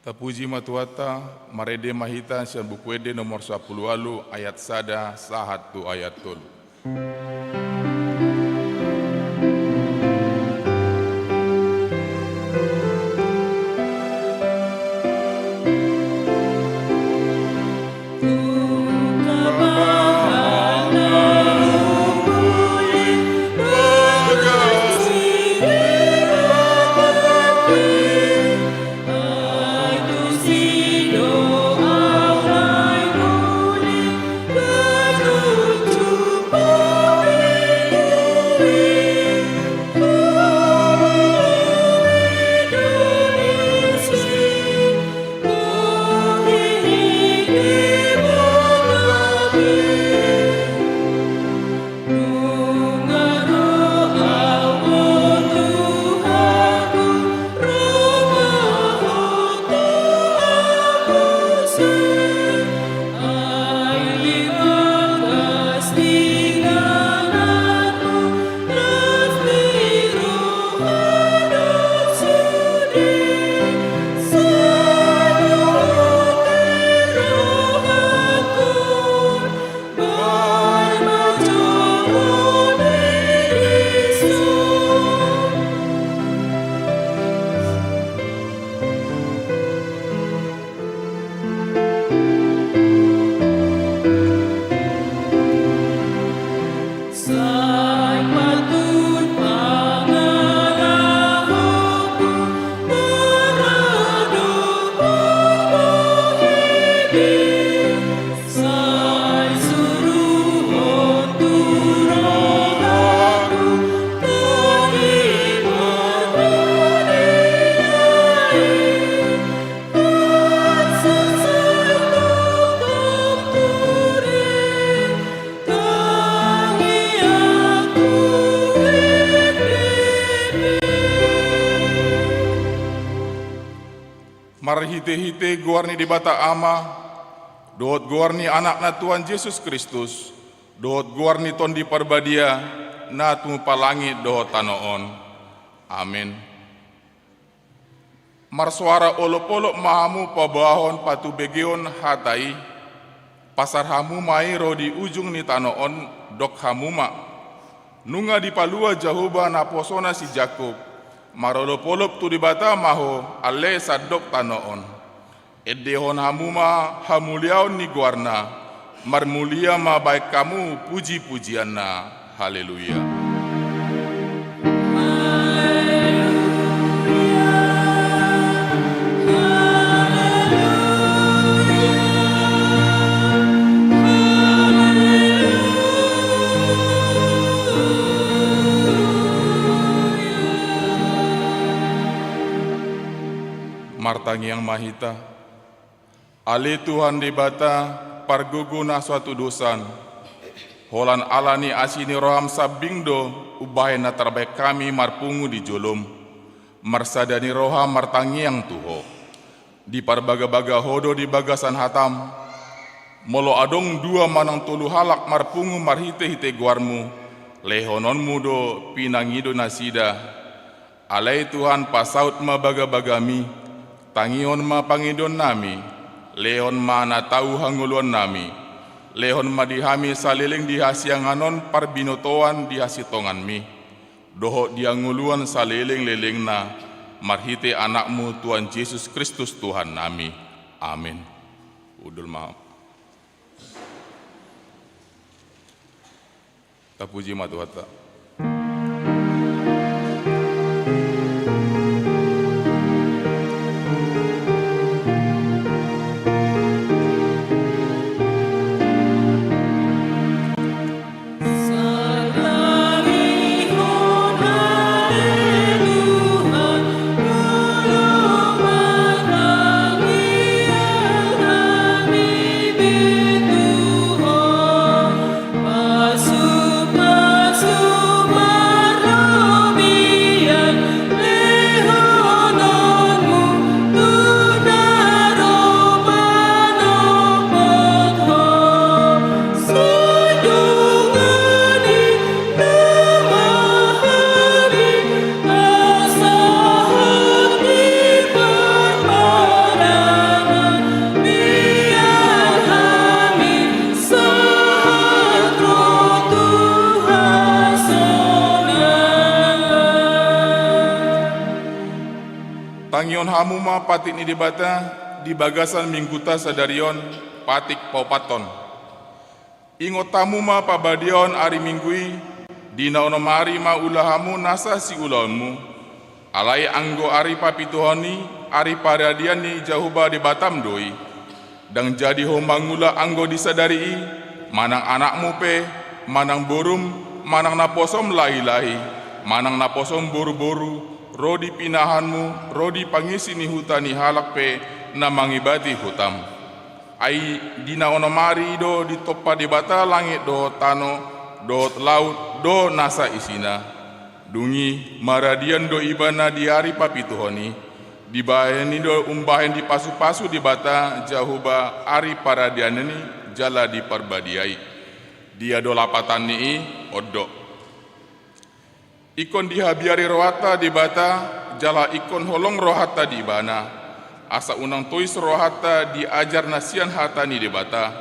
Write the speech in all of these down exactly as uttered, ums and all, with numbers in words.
Tapuji ma Tuhanta. Marende ma hita sian Buku Ende nomor sampulu ualu, ayat sada sahat tu ayat tolu. Marhite-hite goar ni Debata Ama, dohot goar ni Anakna Tuhan Jesus Kristus, dohot goar ni Tondi Parbadia, na tumompa langit dohot tano on. Amen. Marsoara olop-olop ma hamu paboahon patubegeon hata i, pasar hamu ma i ro di ujung ni tano on, dok hamu ma: Nunga dipalua Jahowa naposona si Jakkob, marolop-olop tu Debata ma ho, ale sandok tano on. Endehon hamu ma hamuliaon ni goarna, marmulia ma baen hamu puji-pujianna. Haleluya. Martangiang ma hita. Ale Tuhan Debata, pargogo na so hatudosan, holan ala ni asi ni roham sambing do umbahen na tarbaen hami marpungu di jolom, marsada ni roha martangiang tu Ho. Diparbagabaga Ho do di bagasan hatam. Molo adong dua manang tolu halak marpungu marhitehite goarmu, lehononmu do pinangido nasida. Alai Tuhan, pasaut ma bagabagami, tangihon ma pangidoannami, lehon ma na tau hangoluannami, lehon ma di hami saleleng di hasiangan on parbinotoan di hasintonganmi, dohot di hangoluan saleleng-lelengna, marhite Anakmu Tuhan Jesus Kristus Tuhannami. Amen. Hundul ma. Tapuji ma Tuhanta. Tangihon hamu ma patik ni Debata di bagasan mingguta sadari on, patik paopathon. Ingot hamu ma pabadiaon ari Minggu i, di na onom ari ma ula hamu nasa siulaonmu. Alai anggo ari papituhon i, ari paradian ni Jahowa Debatam do i. Ndang jadi ho mangula anggo di sadari i, manang anakmu pe, manang borum, manang naposom lahilahi, manang naposom boruboru, ro di pinahanmu, ro di pangisi ni huta ni halak pe na mangibati hutam. Ai di na onom ari do ditompa Debata langit dohot tano, dohot laut, dohot nasa isina. Dung i maradian do Ibana di ari papituhon i. Dibahen i do umbahen dipasupasu Debata Jahowa ari paradian i jala diparbadiai. Dia do lapatanni i? On do. Ingkon dihabiari rohanta Debata, jala ingkon holong rohanta di Ibana, asa unang tois rohanta di ajar na sian hata ni Debata.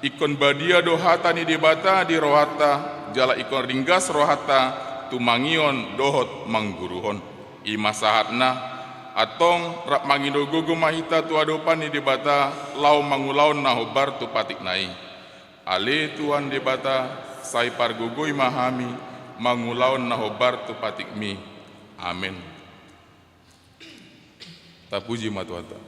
Ingkon badia do hata ni Debata di rohanta, jala ingkon ringgas rohanta tumangihon dohot mangguruhon. I ma sahatna. Antong rap mangido gogo ma hita tu adopan ni Debata, laho mangulahon na hombar tu patikna i. Ale Tuhan Debata, sai pargogoi ma hami mangulahon na hombar tu patikmi. Amen. Tapuji ma Tuhanta.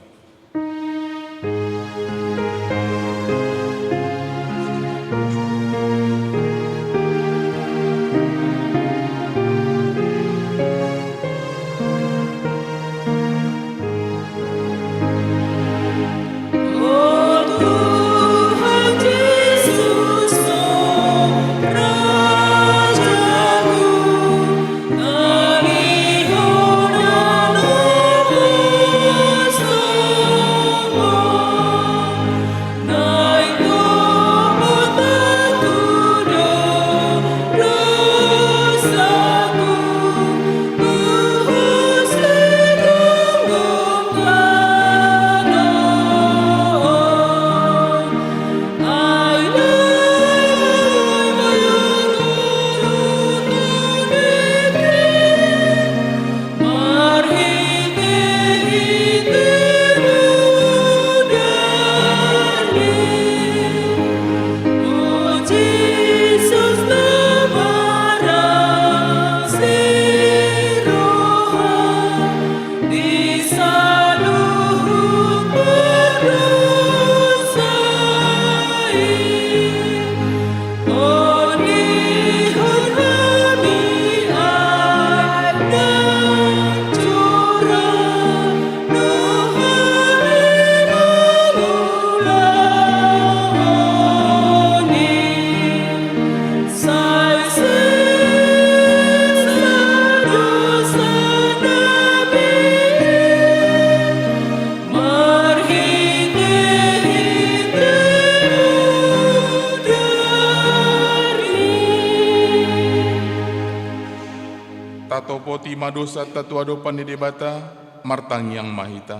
Tatopoti ma dosanta tu adopan ni Debata, martangiang ma hita.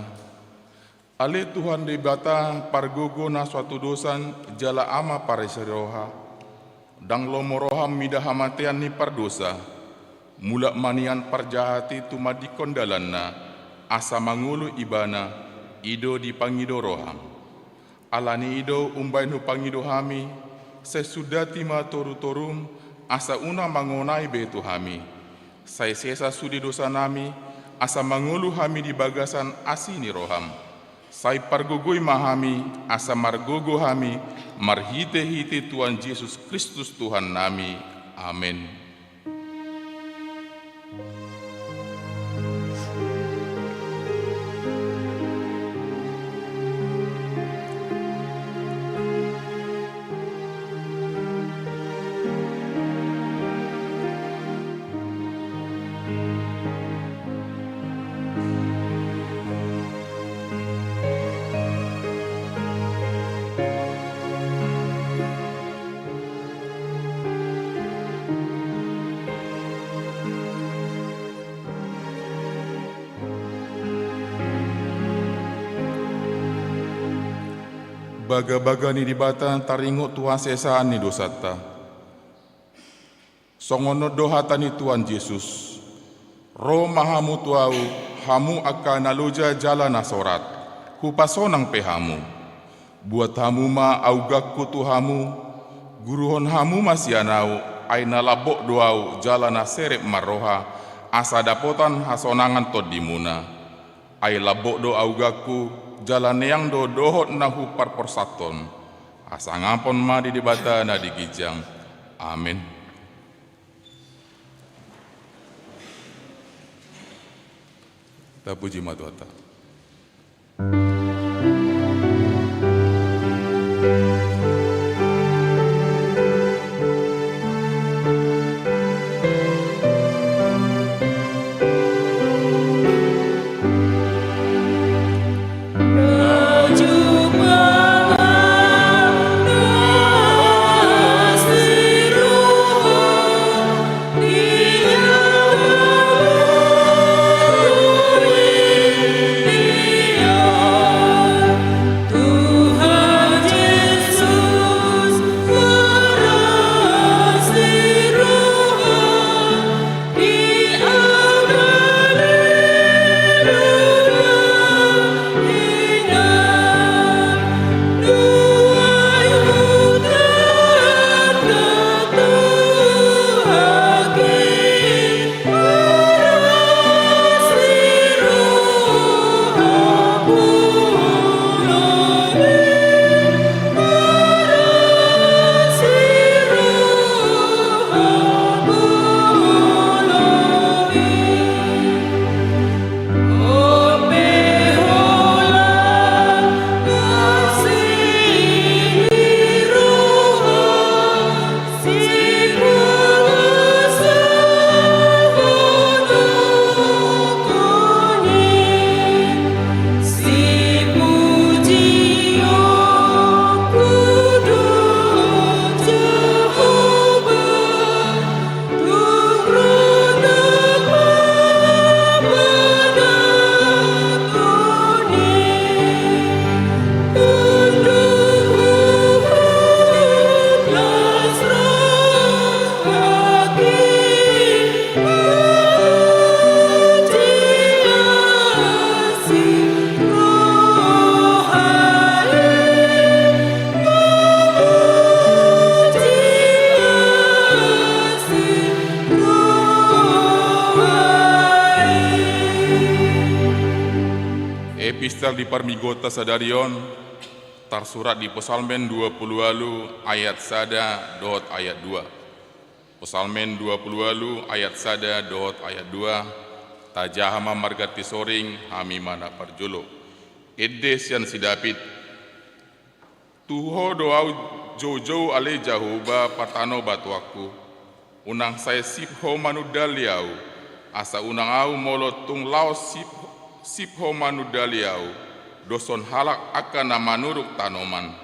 Ale Tuhan Debata, pargogo na so hatudosan, jala Ama parisi roha. Ndang lomo roham mida hamatean ni pardosa. Mulak ma nian parjahat i tumandingkon dalanna, asa mangolu ibana, i do dipangido roham. Ala ni i do umbahen hupangido hami, sai sundati ma torutorum, asa unang mangonai be tu hami. Sai sesa sude dosanami, asa mangolu hami di bagasan asi ni roham. Sai pargogoi ma hami, asa margogo hami, marhitehite Tuhan Jesus Kristus Tuhannami. Amen. Bagabaga ni Debata taringot tu hasesaan ni dosanta. Songon on do hata ni Tuhan Jesus: Ro ma hamu tu Ahu, hamu angka na loja jala na sorat, hupasonang pe hamu. Buat hamu ma augangku tu hamu, guruhon hamu ma sian ahu, ai na lambok do ahu jala na serep marroha, asa dapotan hasonangan tondimuna. Ai lambok do augangku, jala neang do dohot na huparporsanhon. Hasangapon ma di Debata na di ginjang. Amen. Tapuji ma Tuhanta. Epistel di parmingguonta sadari on tarsurat di Psalmen dua pulu ualu ayat sada dohot ayat dua. Psalmen dua pulu ualu ayat sada dohot ayat dua. Tajaha ma marganti soring, hami ma na parjolo. Ende sian si David. Tu Ho do ahu joujou ale Jahowa, partano batuanku. Unang sai sip Ho manundali ahu, asa unang ahu molo tung laos sip, sip Ho manundali ahu, doshon halak angka na manuruk tanoman.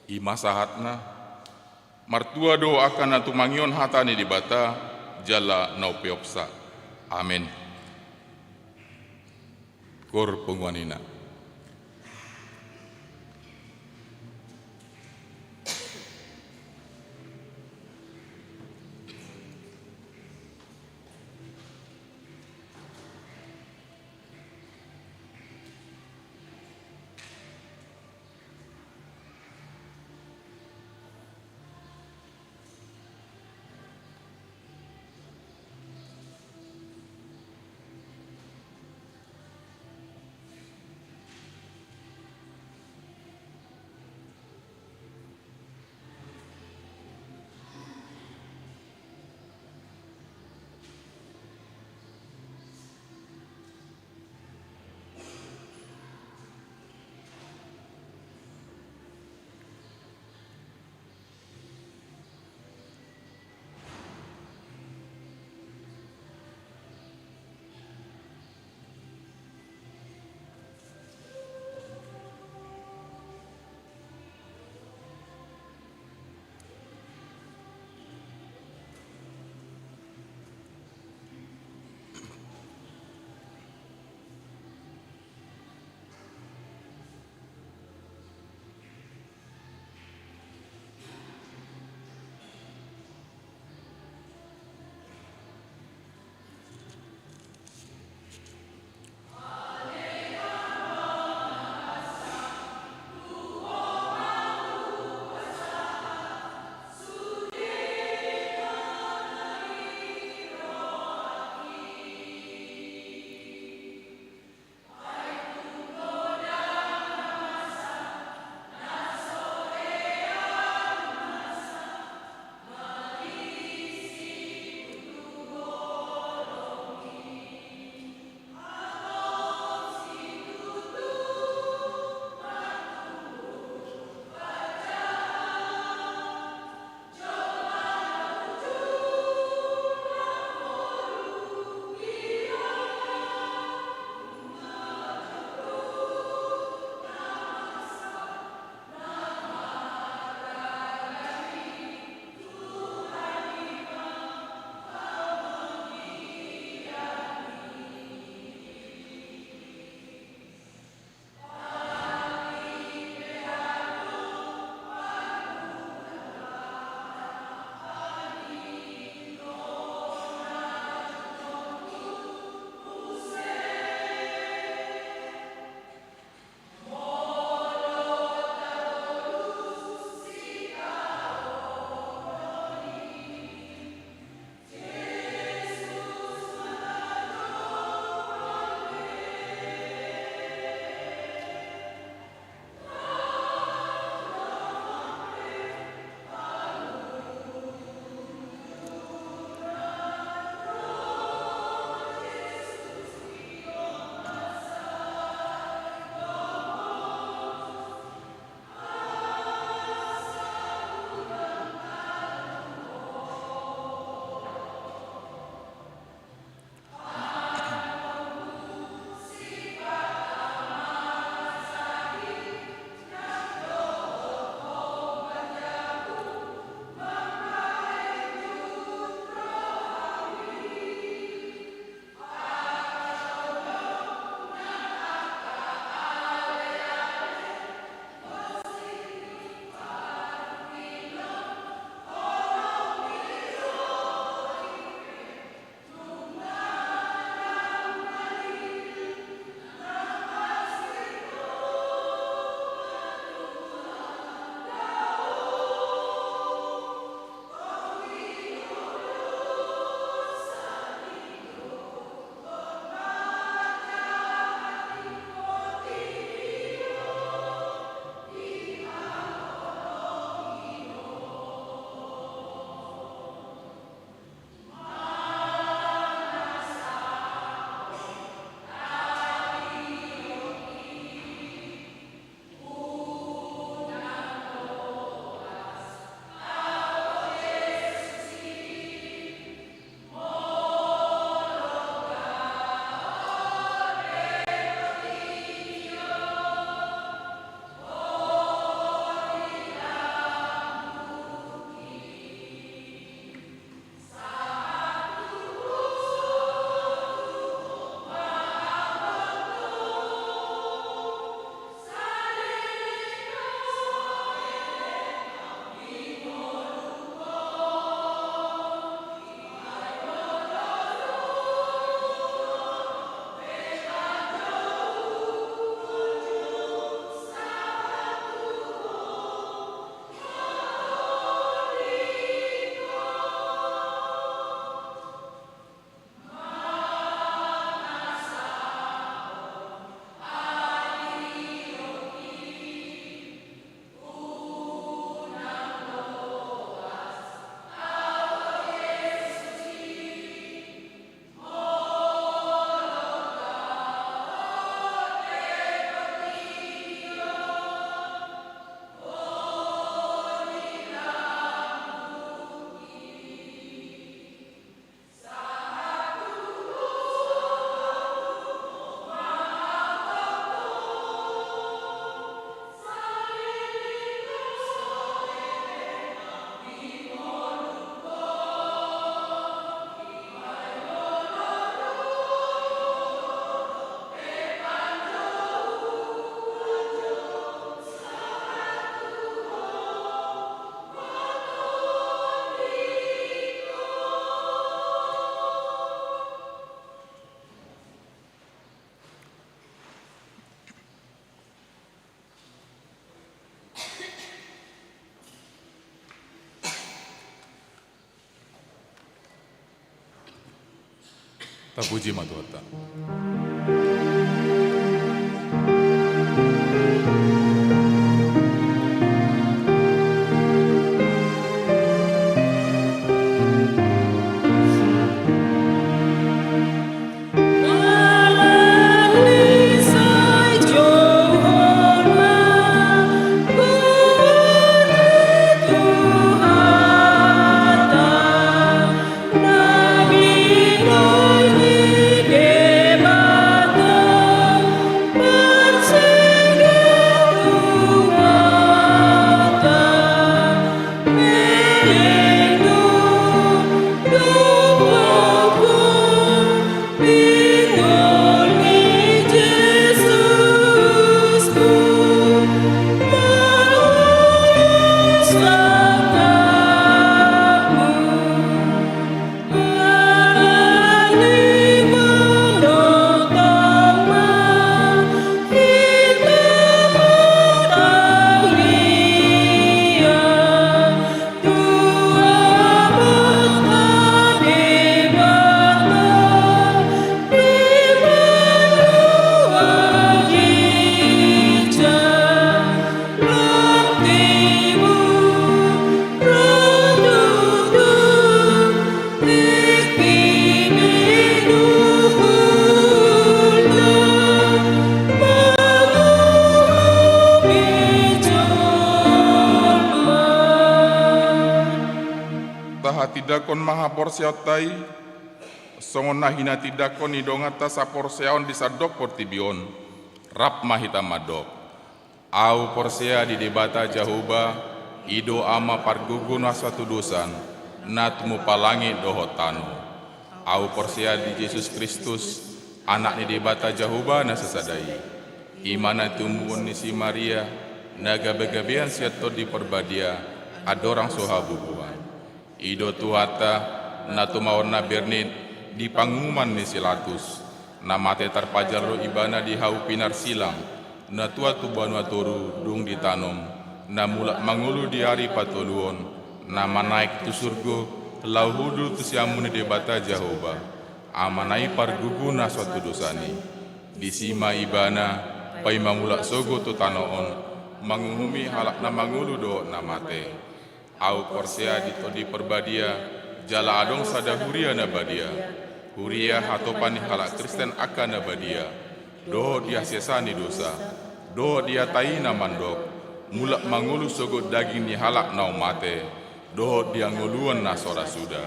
I ma sahatna. Martua do angka na tumangihon hata ni Debata jala na umpeopsa. Amen. Tor punguan ina. Tapuji ma Tuhanta. Tahatindangkon ma haporseaonta i, songon na hinatindangkon ni donganta saporseaon di sandok portibi on. Rap ma hita mandok: Ahu porsea di Debata Jahowa, i do Ama pargogo na so hatudosan, na tumompa langit dohot tano. Ahu porsea di Jesus Kristus, Anak ni Debata Jahowa na sasada i. I ma na tinumbuhon ni si Maria, na gabegabean sian Tondi Parbadia, andorang so habubuhan. I do Tuhanta, na tumaon na bernit di panguhuman ni si Latus, na mate tarpajal do Ibana di hau pinarsilang, na tuat tu banua toru dung ditanom, na mulak mangolu di ari patoluhon, na manaek tu surgo, laho hundul tu siamun ni Debata Jahowa, Amana i pargogo na so hatudosan i. Disi ma Ibana paima mulak sogot tu tano on, manguhumi halak na mangolu dohot na mate. Ahu porsea di Tondi Parbadia, jala adong sada huria na badia. Huria hatopan ni halak Kristen angka na badia, dohot di hasesaan ni dosa, dohot di hata i na mandok: Mulak mangolu sogot daging ni halak naung mate, dohot di hangoluan na so ra suda.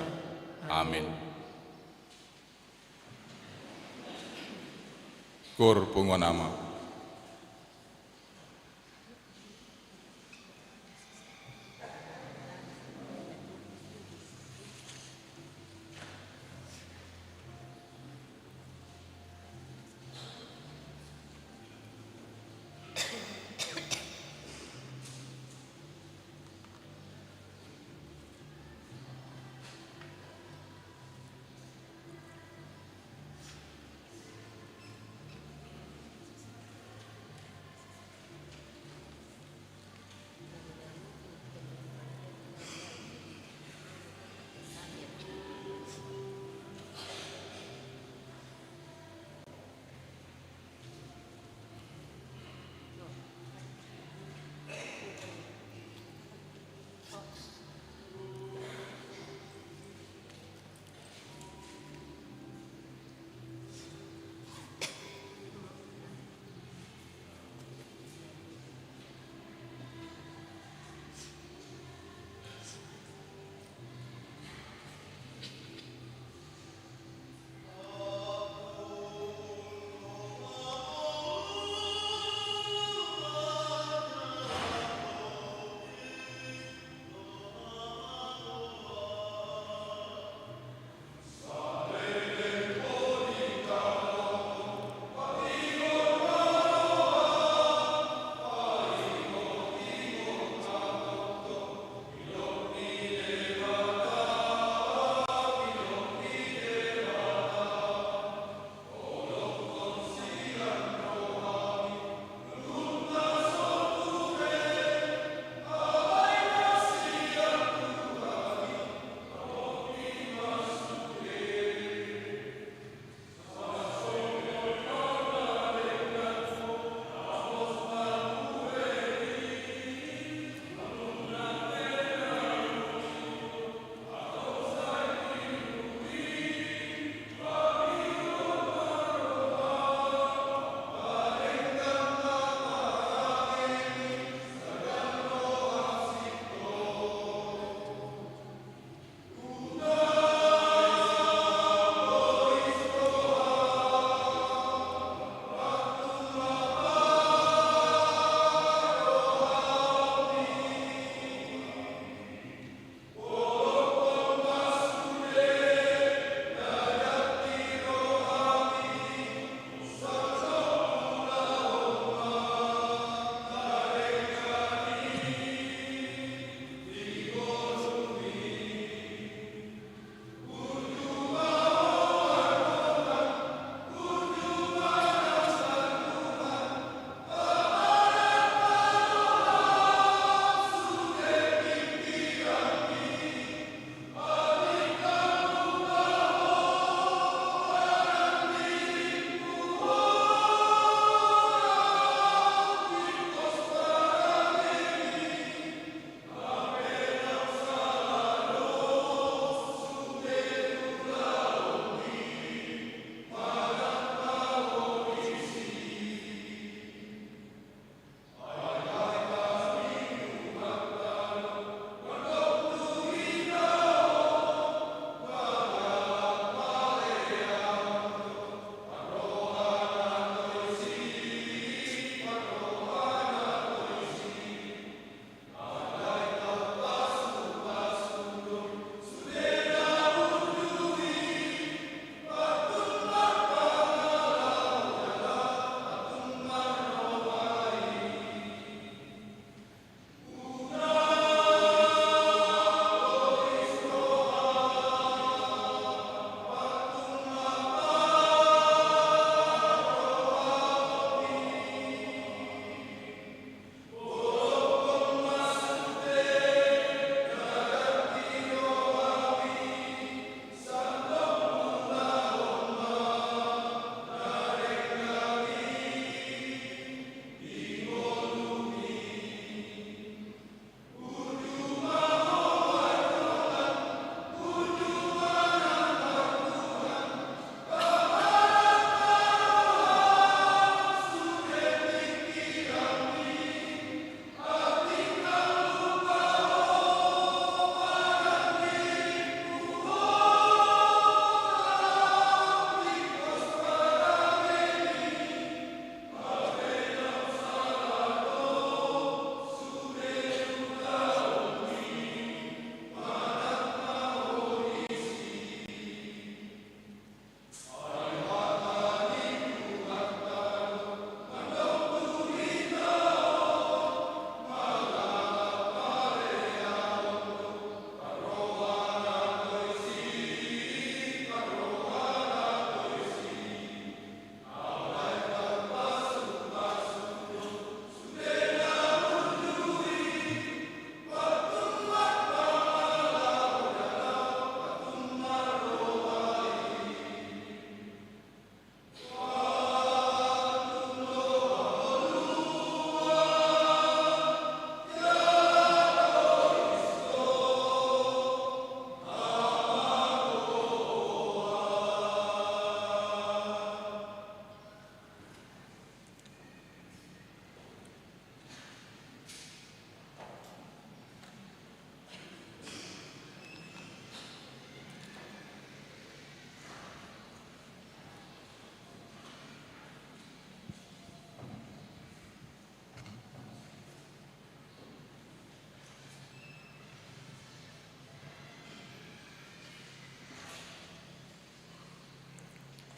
Amin. Koor punguan Ama.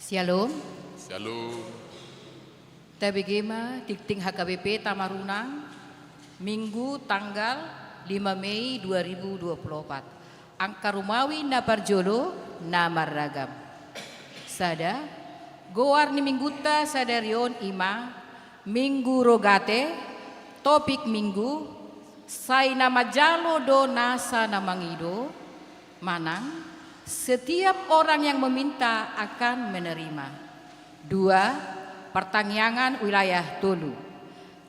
Syalom. Syalom. Tabege ma tingting H K B P Tamarunang, Minggu tanggal lima Mei dua ribu dua puluh empat. Angka rumawi na parjolo na marragam. Sada, goar ni minggunta sadari on i ma Minggu Rogate, topik Minggu, sai na manjalo do nasa na mangido, manang setiap orang yang meminta akan menerima. Dua, partangiangan wilayah tolu.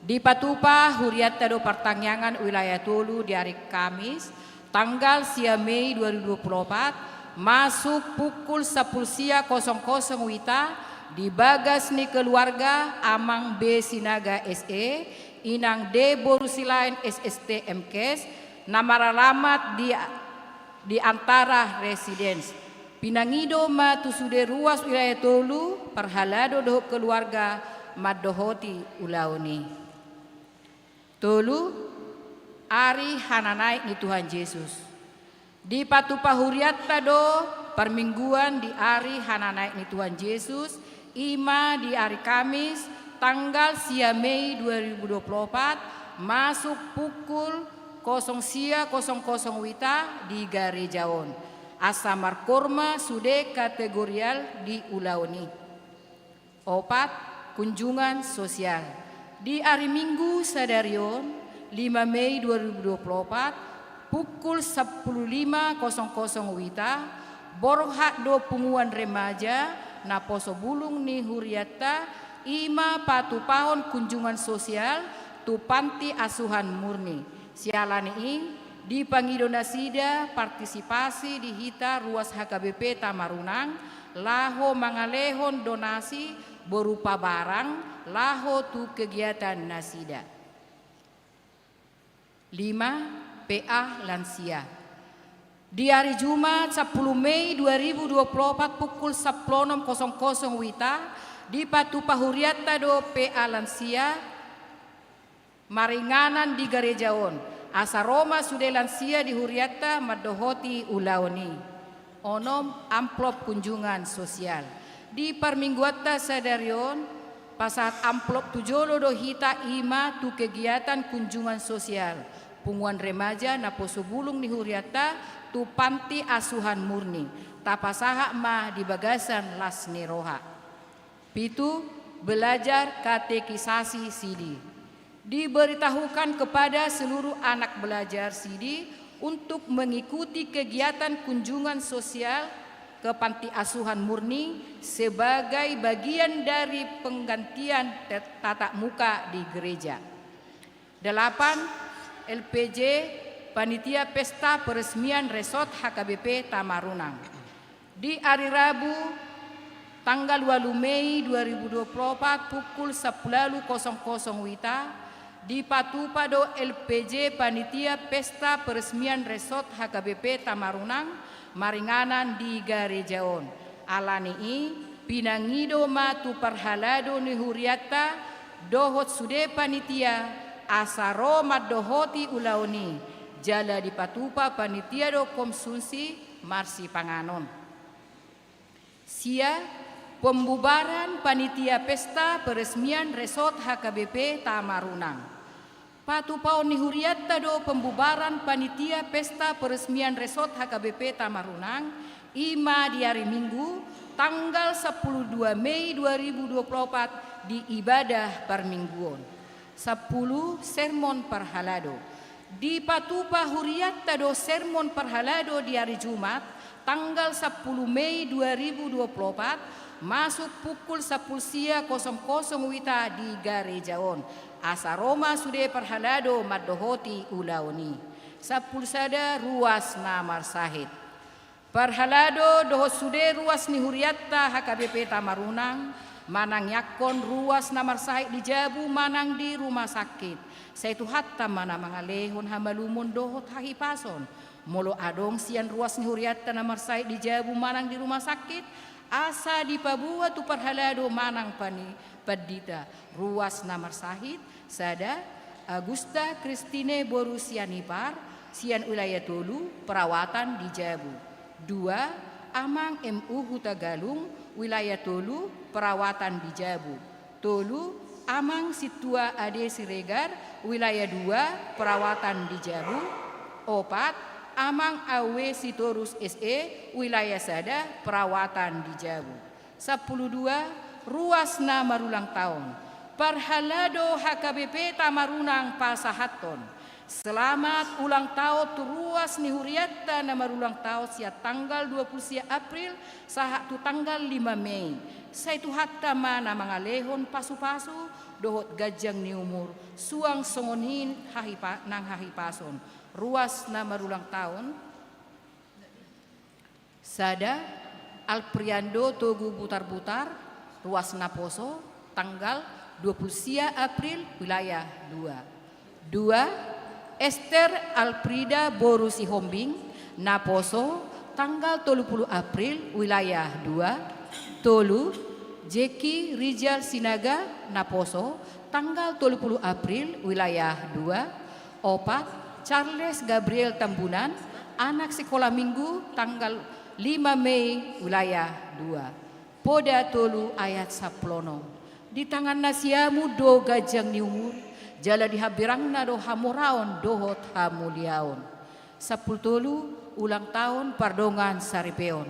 Dipatupa hurianta do partangiangan wilayah tolu di ari Kamis, tanggal sia Mei dua ribu dua puluh empat, masuk pukul sampulu sia kosong kosong wita di bagas ni keluarga Amang B Sinaga S E, Inang D Boru Silaen S S T M Kes, na maralamat di, di Antara Residence. Pinangido ma tu sude ruas wilayah tolu, parhalado dohot keluarga mandohoti ulaon i. Tolu, ari hananaek ni Tuhan Jesus. Dipatupa hurianta do parmingguan di ari hananaek ni Tuhan Jesus, i ma di ari Kamis, tanggal sia Mei dua ribu dua puluh empat, masuk pukul kosong sia kosong kosong wita di gareja on. Asa markorma sude kategorial di ulaon i. Opat, kunjungan sosial. Di ari Minggu sadari on, lima Mei dua ribu dua puluh empat, pukul sampulu lima kosong kosong wita, borhat do punguan remaja naposo bulung ni hurianta, i ma patupahon kunjungan sosial tu panti asuhan murni. Siala ni i, dipangido nasida partisipasi di hita ruas H K B P Tamarunang, laho mangalehon donasi berupa barang, laho tu kegiatan nasida. Lima, P A lansia. Di ari Jumat sampulu Mei dua ribu dua puluh empat pukul sampulu onom kosong kosong wita, dipatupa hurianta do P A lansia, maringanan di gareja on, asa ro ma sude lansia di hurianta mandohoti ulaon i. Onom, amplop kunjungan sosial. Di parmingguanta sadari on, pasahat amplop tu jolo do hita, i ma tu kegiatan kunjungan sosial punguan remaja naposo bulung ni hurianta tu panti asuhan murni. Tapasahat ma di bagasan las ni roha. Pitu, belajar katekisasi sidi. Diberitahukan kepada seluruh anak belajar sidi untuk mengikuti kegiatan kunjungan sosial ke panti asuhan murni sebagai bagian dari penggantian te-, tatap muka di gereja. Delapan, L P J, Panitia Pesta Peresmian Resort H K B P Tamarunang. Di ari Rabu, tanggal ualu Mei dua ribu dua puluh empat, pukul sampulu ualu kosong kosong wita, dipatupa do L P J Panitia Pesta Peresmian Resort H K B P Tamarunang, maringanan di gareja on. Ala ni i, pinangido ma tu parhalado ni hurianta dohot sude panitia, asa ro mandohoti ulaon i, jala dipatupa panitia do konsumsi marsipanganon. Sia, pembubaran panitia pesta peresmian Resort H K B P Tamarunang. Patupaon ni hurianta do pembubaran panitia pesta peresmian Resort H K B P Tamarunang, i ma di ari Minggu, tanggal sampulu dua Mei dua ribu dua puluh empat, di ibadah parmingguon. Sampulu, sermon parhalado. Dipatupa hurianta do sermon parhalado di ari Jumat, tanggal sampulu Mei dua ribu dua puluh empat, masuk pukul sampulu sia kosong kosong wita di gareja on. Asa ro ma sude parhalado mandohoti ulaon i. Sampulu sada, ruas na marsahit. Parhalado dohot sude ruas ni hurianta H K B P Tamarunang, manang iangkon ruas na marsahit di jabu manang di rumah sakit, sai Tuhanta ma na mangalehon hamalumon dohot hahipason. Molo adong sian ruas ni hurianta na marsahit di jabu manang di rumah sakit, asa dipaboa tu parhalado manang pani-, pandita ruas na marsahit, sada, Agusta Christine boru Sianipar, sian wilayah tolu, perawatan di jabu. Dua, Amang M U Hutagalung, wilayah tolu, perawatan di Jabu. Tolu, Amang Sintua Ade Siregar, wilayah dua, perawatan di Jabu. Opat, Amang Awe Sitorus S E, wilayah sada, perawatan di Jabu. Sampulu dua, ruas na marulang taon. Parhalado H K B P Tamarunang pasahathon selamat ulang taon tu ruas ni hurianta na marulang taon sian tanggal dua pulu sia April sahat tu tanggal lima Mei. Sai Tuhanta ma na mangalehon pasupasu dohot ganjang ni umur, suang songon i hahipa-, nang hahipason. Ruas na marulang taon. Sada, Alpriando Togu Butarbutar, ruas naposo, tanggal dua pulu sia April, wilayah dua. Dua, Ester Alfrida boru Sihombing, naposo, tanggal tolu pulu April, wilayah dua. Tolu, Jeki Rijal Sinaga, naposo, tanggal tolu pulu April, wilayah dua. Opat, Charles Gabriel Tambunan, anak sikola minggu, tanggal lima Mei, wilayah dua. Poda tolu ayat sampulu onom. Di tangan nasiamun do ganjang ni umur, jala di hambirangna do hamoraon dohot hamuliaon. Sampulu tolu, ulang taon pardongan saripeon.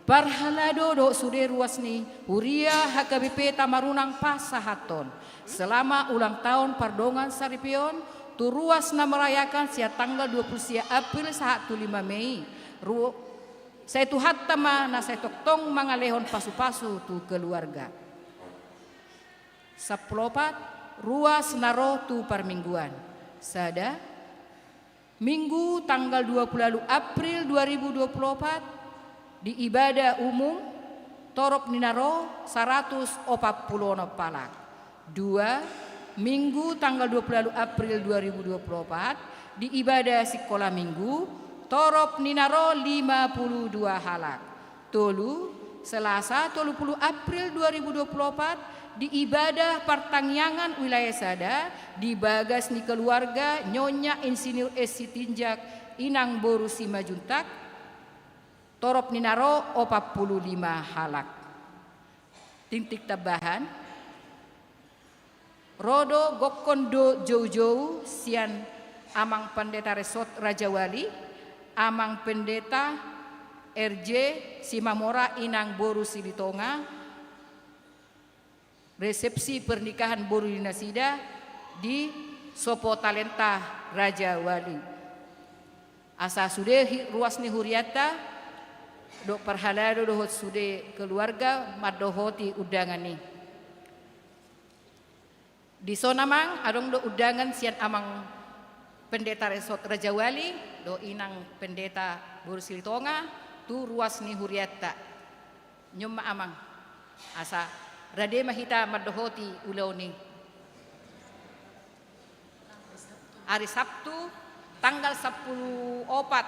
Parhalado dohot sude ruas ni huria H K B P Tamarunang pasahathon selamat ulang taon pardongan saripeon tu ruas na merayakan sian tanggal dua pulu sia April sahat tu lima Mei. Ru-, sai Tuhanta ma na sai tongtong mangalehon pasupasu tu keluarga. Sampulu opat, ruas na ro tu parmingguan. Sada, Minggu tanggal dua pulu ualu April dua ribu dua pulu opat, di ibadah umum, torop ni na ro saratus opat pulu onom halak. Dua, Minggu tanggal dua pulu ualu April dua ribu dua pulu opat, di ibadah sikola minggu, torop ni na ro lima pulu dua halak. Tolu, Selasa tolu pulu April dua ribu dua pulu opat, di ibadah partangiangan wilayah sada, di bagas ni keluarga Nyonya Insinyur S Sitinjak, inang boru Simanjuntak, torop ni na ro opat pulu lima halak. Tingting tambahan. Ro do gokkon do joujou sian Amang Pendeta Resort Rajawali, Amang Pendeta R J Simamora, inang boru Silitonga, resepsi pernikahan boru ni nasida di Sopo Talenta Rajawali. Asa sude hi-, ruas ni hurianta, dohot parhalado dohot sude keluarga mandohoti undangan i. Dison, Amang, adong do undangan sian Amang Pendeta Resort Rajawali dohot inang pendeta boru Silitonga tu ruas ni hurianta. Nunga ma, Amang, asa rade ma hita mandohoti ulaon i. Ari Sabtu, tanggal sampulu opat,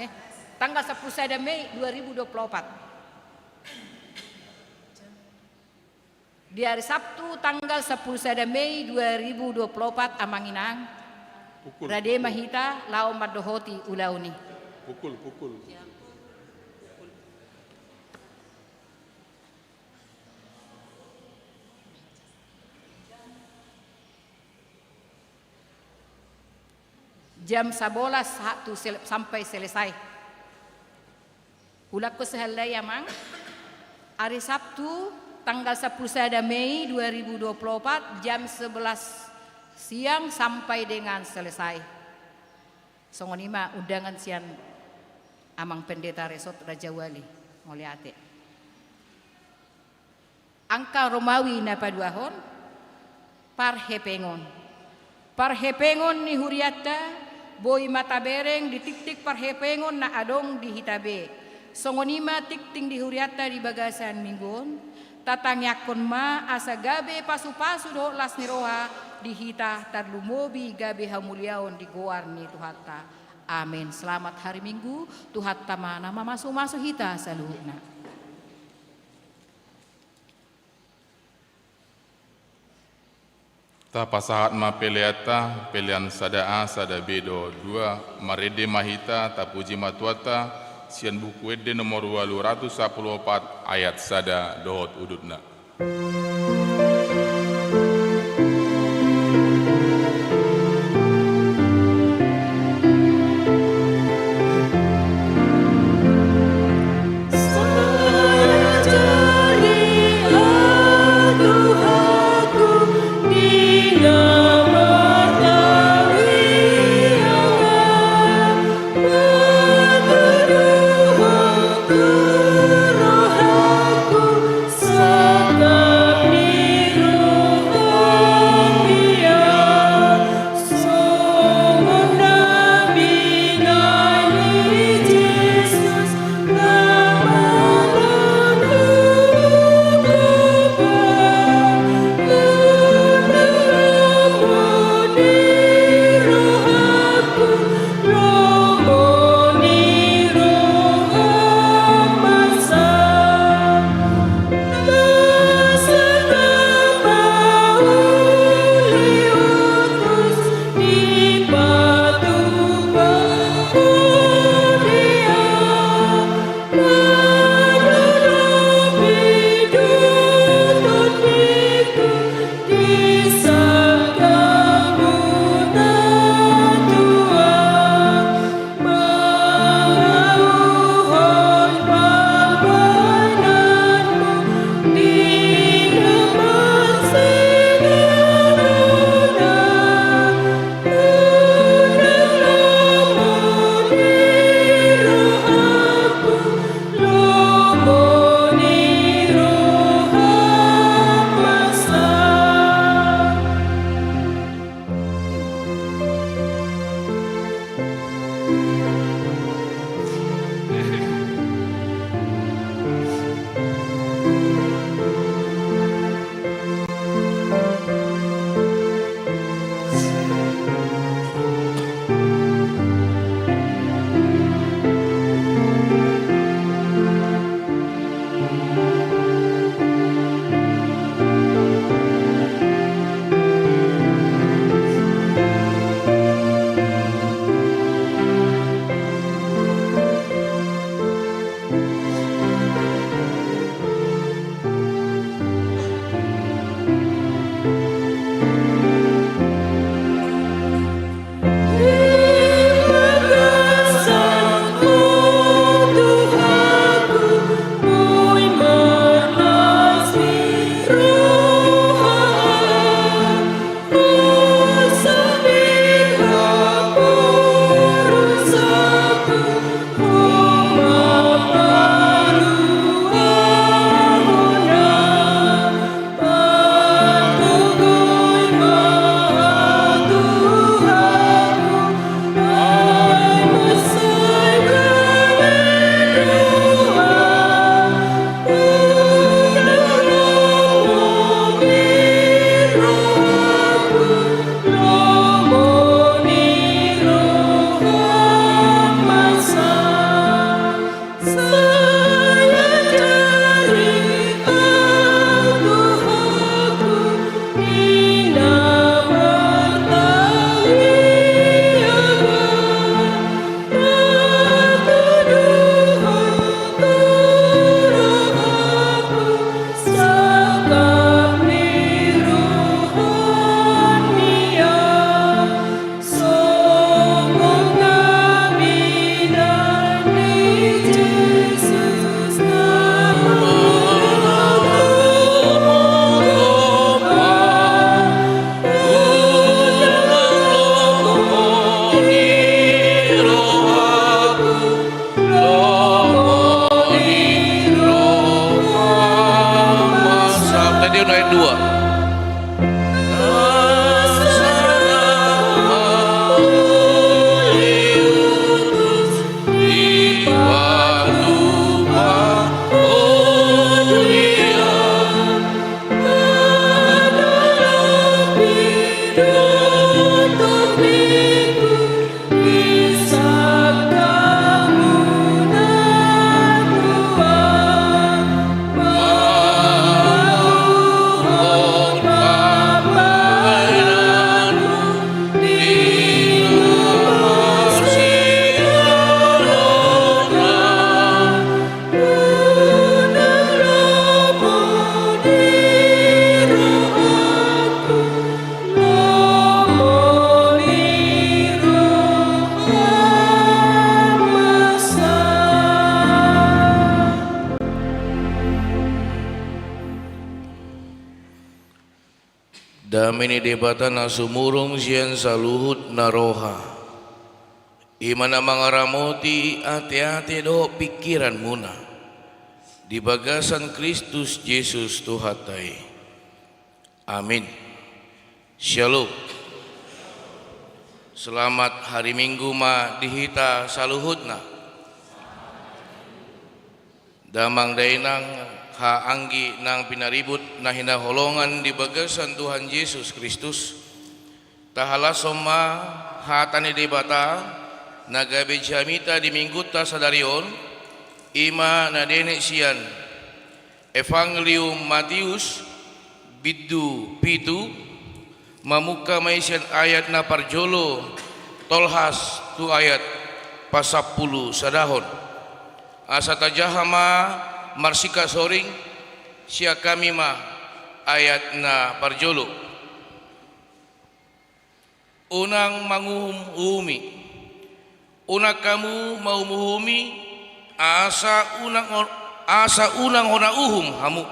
eh, tanggal sampulu sada Mei dua ribu dua pulu opat. Di ari Sabtu, tanggal sampulu sada Mei dua ribu dua pulu opat, Amang Inang, pukul, rade ma hita laho mandohoti ulaon i. Pukul, pukul. Jam sabolas sahat tu sel-, sampai selesai. Ulangkon sahali, Amang. Ari Sabtu, tanggal sampulu sada Mei dua ribu dua pulu opat, jam sebelas siang sampai dengan selesai. Songon i ma undangan sian Amang Pendeta Resort Rajawali. Mauliate. Angka Romawi na paduahon, parhepengon. Parhepengon ni hurianta, boi ma tabereng di tingting parhepengon na adong di hita be. Songon i ma tingting di hurianta di bagasan minggu on, tatangiangkon ma asa gabe pasupasu dohot las ni roha di hita, tarlumobi gabe hamuliaon di goar ni Tuhanta. Amen. Selamat hari Minggu, Tuhanta ma na mamasumasu hita saluhutna. Tapasahat ma peleanta, pelean sada A, sada B dohot dua, marende ma hita, tapuji ma Tuhanta, Sian Buku Ende nomor ualu ratus sampulu opat, ayat sada dohot udutna. Dame ni Debata na sumurung sian saluhut na roha, i ma na mangaramoti ateate dohot pingkiranmuna di bagasan Kristus Jesus Tuhanta i. Amin. Syalom. Selamat hari Minggu ma di hita saluhutna. Damang dainang, haha anggi nang pinaribut na hinaholongan di bagasan Tuhan Jesus Kristus, tahalashon ma hata ni Debata na gabe jamita di Minggunta sadari on, i ma na dienet sian Evangelium Matius, bindu pitu, mamungka ma i sian ayat na parjolo tolhas tu ayat pasampulu sadahon. Asa tajaha ma marsingkat soring, sian hami ma ayat na parjolo. Unang manguhum-uhumi. Unang hamu mauhum-uhumi, asa unang on-, asa unang hona uhum hamu.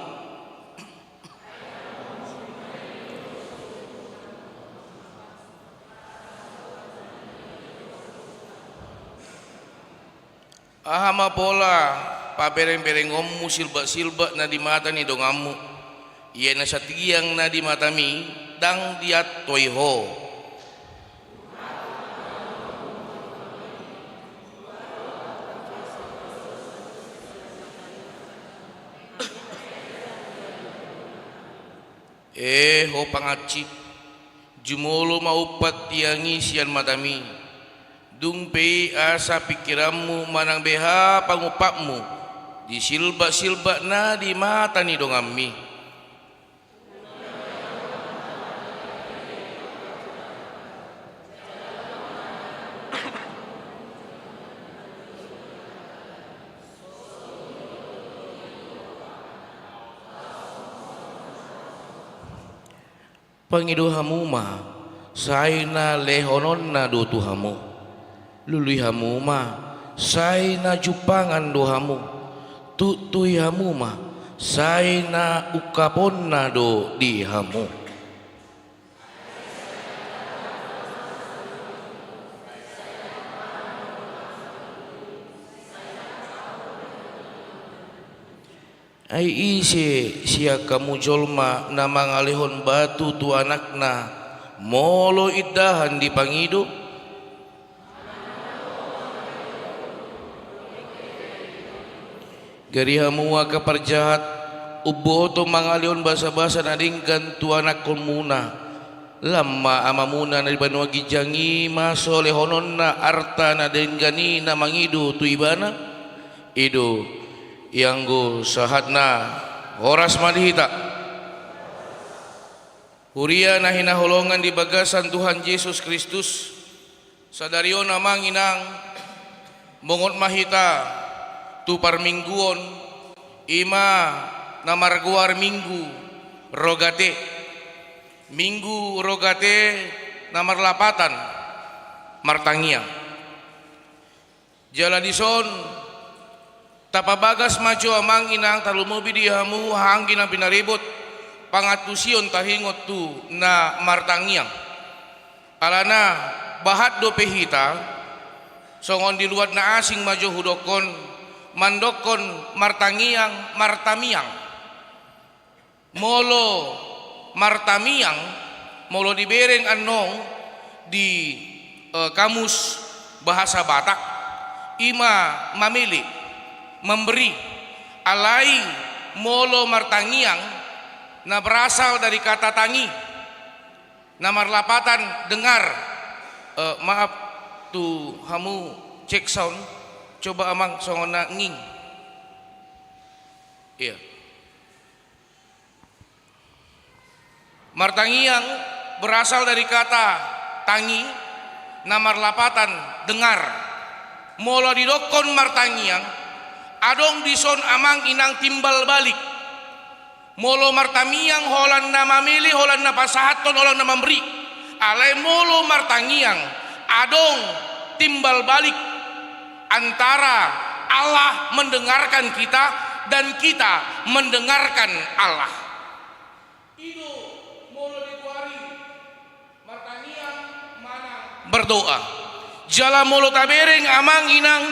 Aha ma pola paberengberengonmu silbaksilbak na di mata ni donganmu, ia na satiang na di matami ndang diantoi ho? E ho pangansi, jumolo ma umpat tiang i sian matami, dung pe i asa pingkiranmu manang beha pangumpatmu di silbaksilbak na di mata ni donganmi. Pangido hamu ma, sai na lehononna do tu hamu. Lului hamu ma, sai na jumpangan do hamu. Tuktui hamu ma, sai na ungkaponna do di hamu. Ai ise sian hamu jolma na mangalehon batu tu anakna, molo indahan dipangido? Gari hamu angka parjahat, umboto mangalehon basabasa na denggan tu anakkonmuna. Lam ma Amamuna na di banua ginjang i masolehononna arta na denggan i na mangido tu ibana? I do, ianggo sahatna. Horas ma di hita. Huria na hinaholongan di bagasan Tuhan Jesus Kristus, sadari on amang inang, mongot ma hita tu parmingguon, i ma na margoar Minggu Rogate. Minggu Rogate na marlapatan martangiang. Jala dison, tapabagas ma jo amang inang, tarlumobi di hamu haha anggi na pinaribot, pangantusion taringot tu na martangiang. Alana, bahat dope hita, songon di luat na asing ma jo hudokkon, mandokkon martangiang, martamiang. Molo martamiang, molo dibereng annon di, eh, kamus bahasa Batak, i ma mamele, memberi. Alai molo martangiang, na berasal dari kata tangi, na marlapatan dengar. Eh, maaf tu hamu, cek sound, coba amang songon na nging. Iya. Martangiang berasal dari kata tangi, na marlapatan dengar. Molo didokkon martangiang, adong dison amang inang timbal balik. Molo martamiang holan na mamele, holan na pasahathon, holan na mamberi. Alai molo martangiang, adong timbal balik antara Allah mendengarkan kita dan kita mendengarkan Allah. I do molo digoari berdoa. Jala molo tabereng amang inang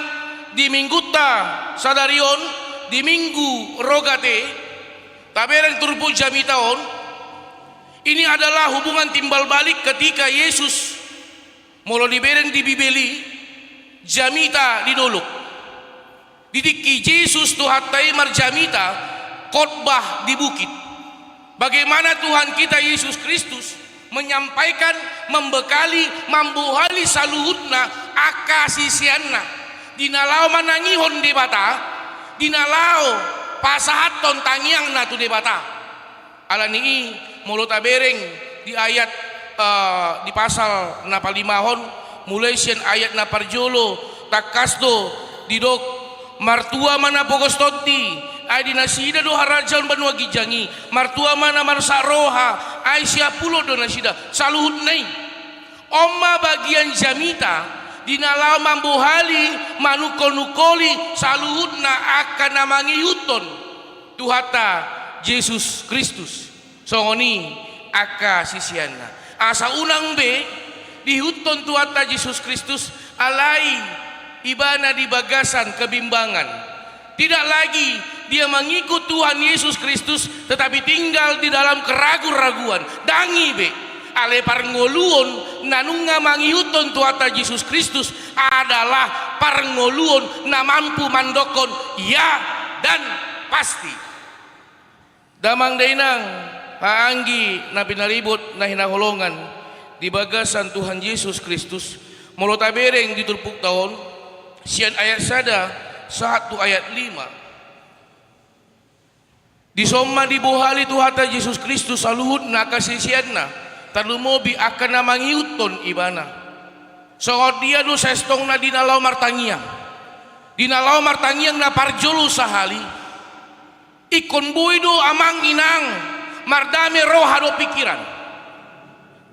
di minggunta sadari on, di Minggu Rogate, tabereng turpuk jamita on, ini adalah hubungan timbal balik ketika Yesus, molo dibereng di Bibel i, jamita di dolok. Di tingki Jesus Tuhanta i marjamita, khotbah di bukit. Bagaimana Tuhan kita Yesus Kristus menyampaikan, membekali, mambohali saluhutna angka siseanna di na laho manangihon Debata, di na laho pasahathon tangiangna tu Debata. Alani i, molo tabereng di ayat, eh, di pasal na palimahon, mulai sian ayat na parjolo, tangkas do didok, martua ma na pogos tondi, ai di nasida do harajaon banua ginjang i, martua ma na marsak roha, ai siapulon do nasida, saluhutna i. On ma bagian jamita, di na laho mambohali, manungkol-nungkoli, saluhutna angka na mangihuthon Tuhanta Jesus Kristus. Songon i angka siseanna. Asa unang be diihuthon Tuhanta Jesus Kristus alai ibana di bagasan kebimbangan. Tidak lagi dia mengikut Tuhan Yesus Kristus, tetapi tinggal di dalam keraguan-raguan. Dang i be. Alai parngoluon na nunga mangihuthon Tuhanta Jesus Kristus adalah parngoluon na mampu mandokkon ya dan pasti. Damang dainang, haanggi na pinaribot na hinaholongan di bagasan Tuhan Jesus Kristus, molo tabereng di turpukta on, sian ayat sada sahat tu ayat lima. Dison ma dibohali Tuhanta Jesus Kristus saluhutna angka siseanna, tarlumobi angka na mangihuthon ibana. Songon dia do sestongna di na laho martangiang. Di na laho martangiang na parjolo sahali. Ingkon boi do amang inang mardame roha dohot pingkiran.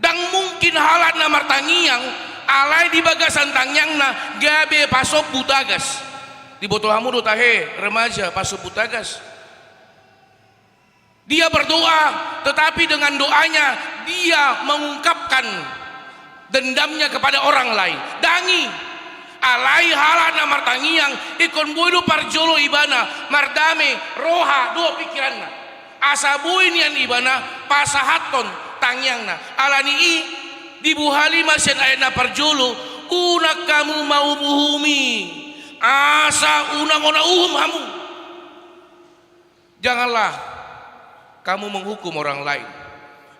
Dang mungkin halak na martangiang, alai di bagasan tangiangna gabe pasombu tagas. Diboto hamu do tahe, remaja, pasombu tagas? Dia berdoa, tetapi dengan doanya dia mengungkapkan dendamnya kepada orang lain. Dang i, alai halak na martangiang, ingkon boi do parjolo ibana mardame roha dohot pingkiranna. Asa boi nian ibana pasahathon tangiangna. Alani i dibohali ma sian ayat na parjolo, unang hamu mauhumuhi, asa unang hona uhum hamu. Janganlah kamu menghukum orang lain.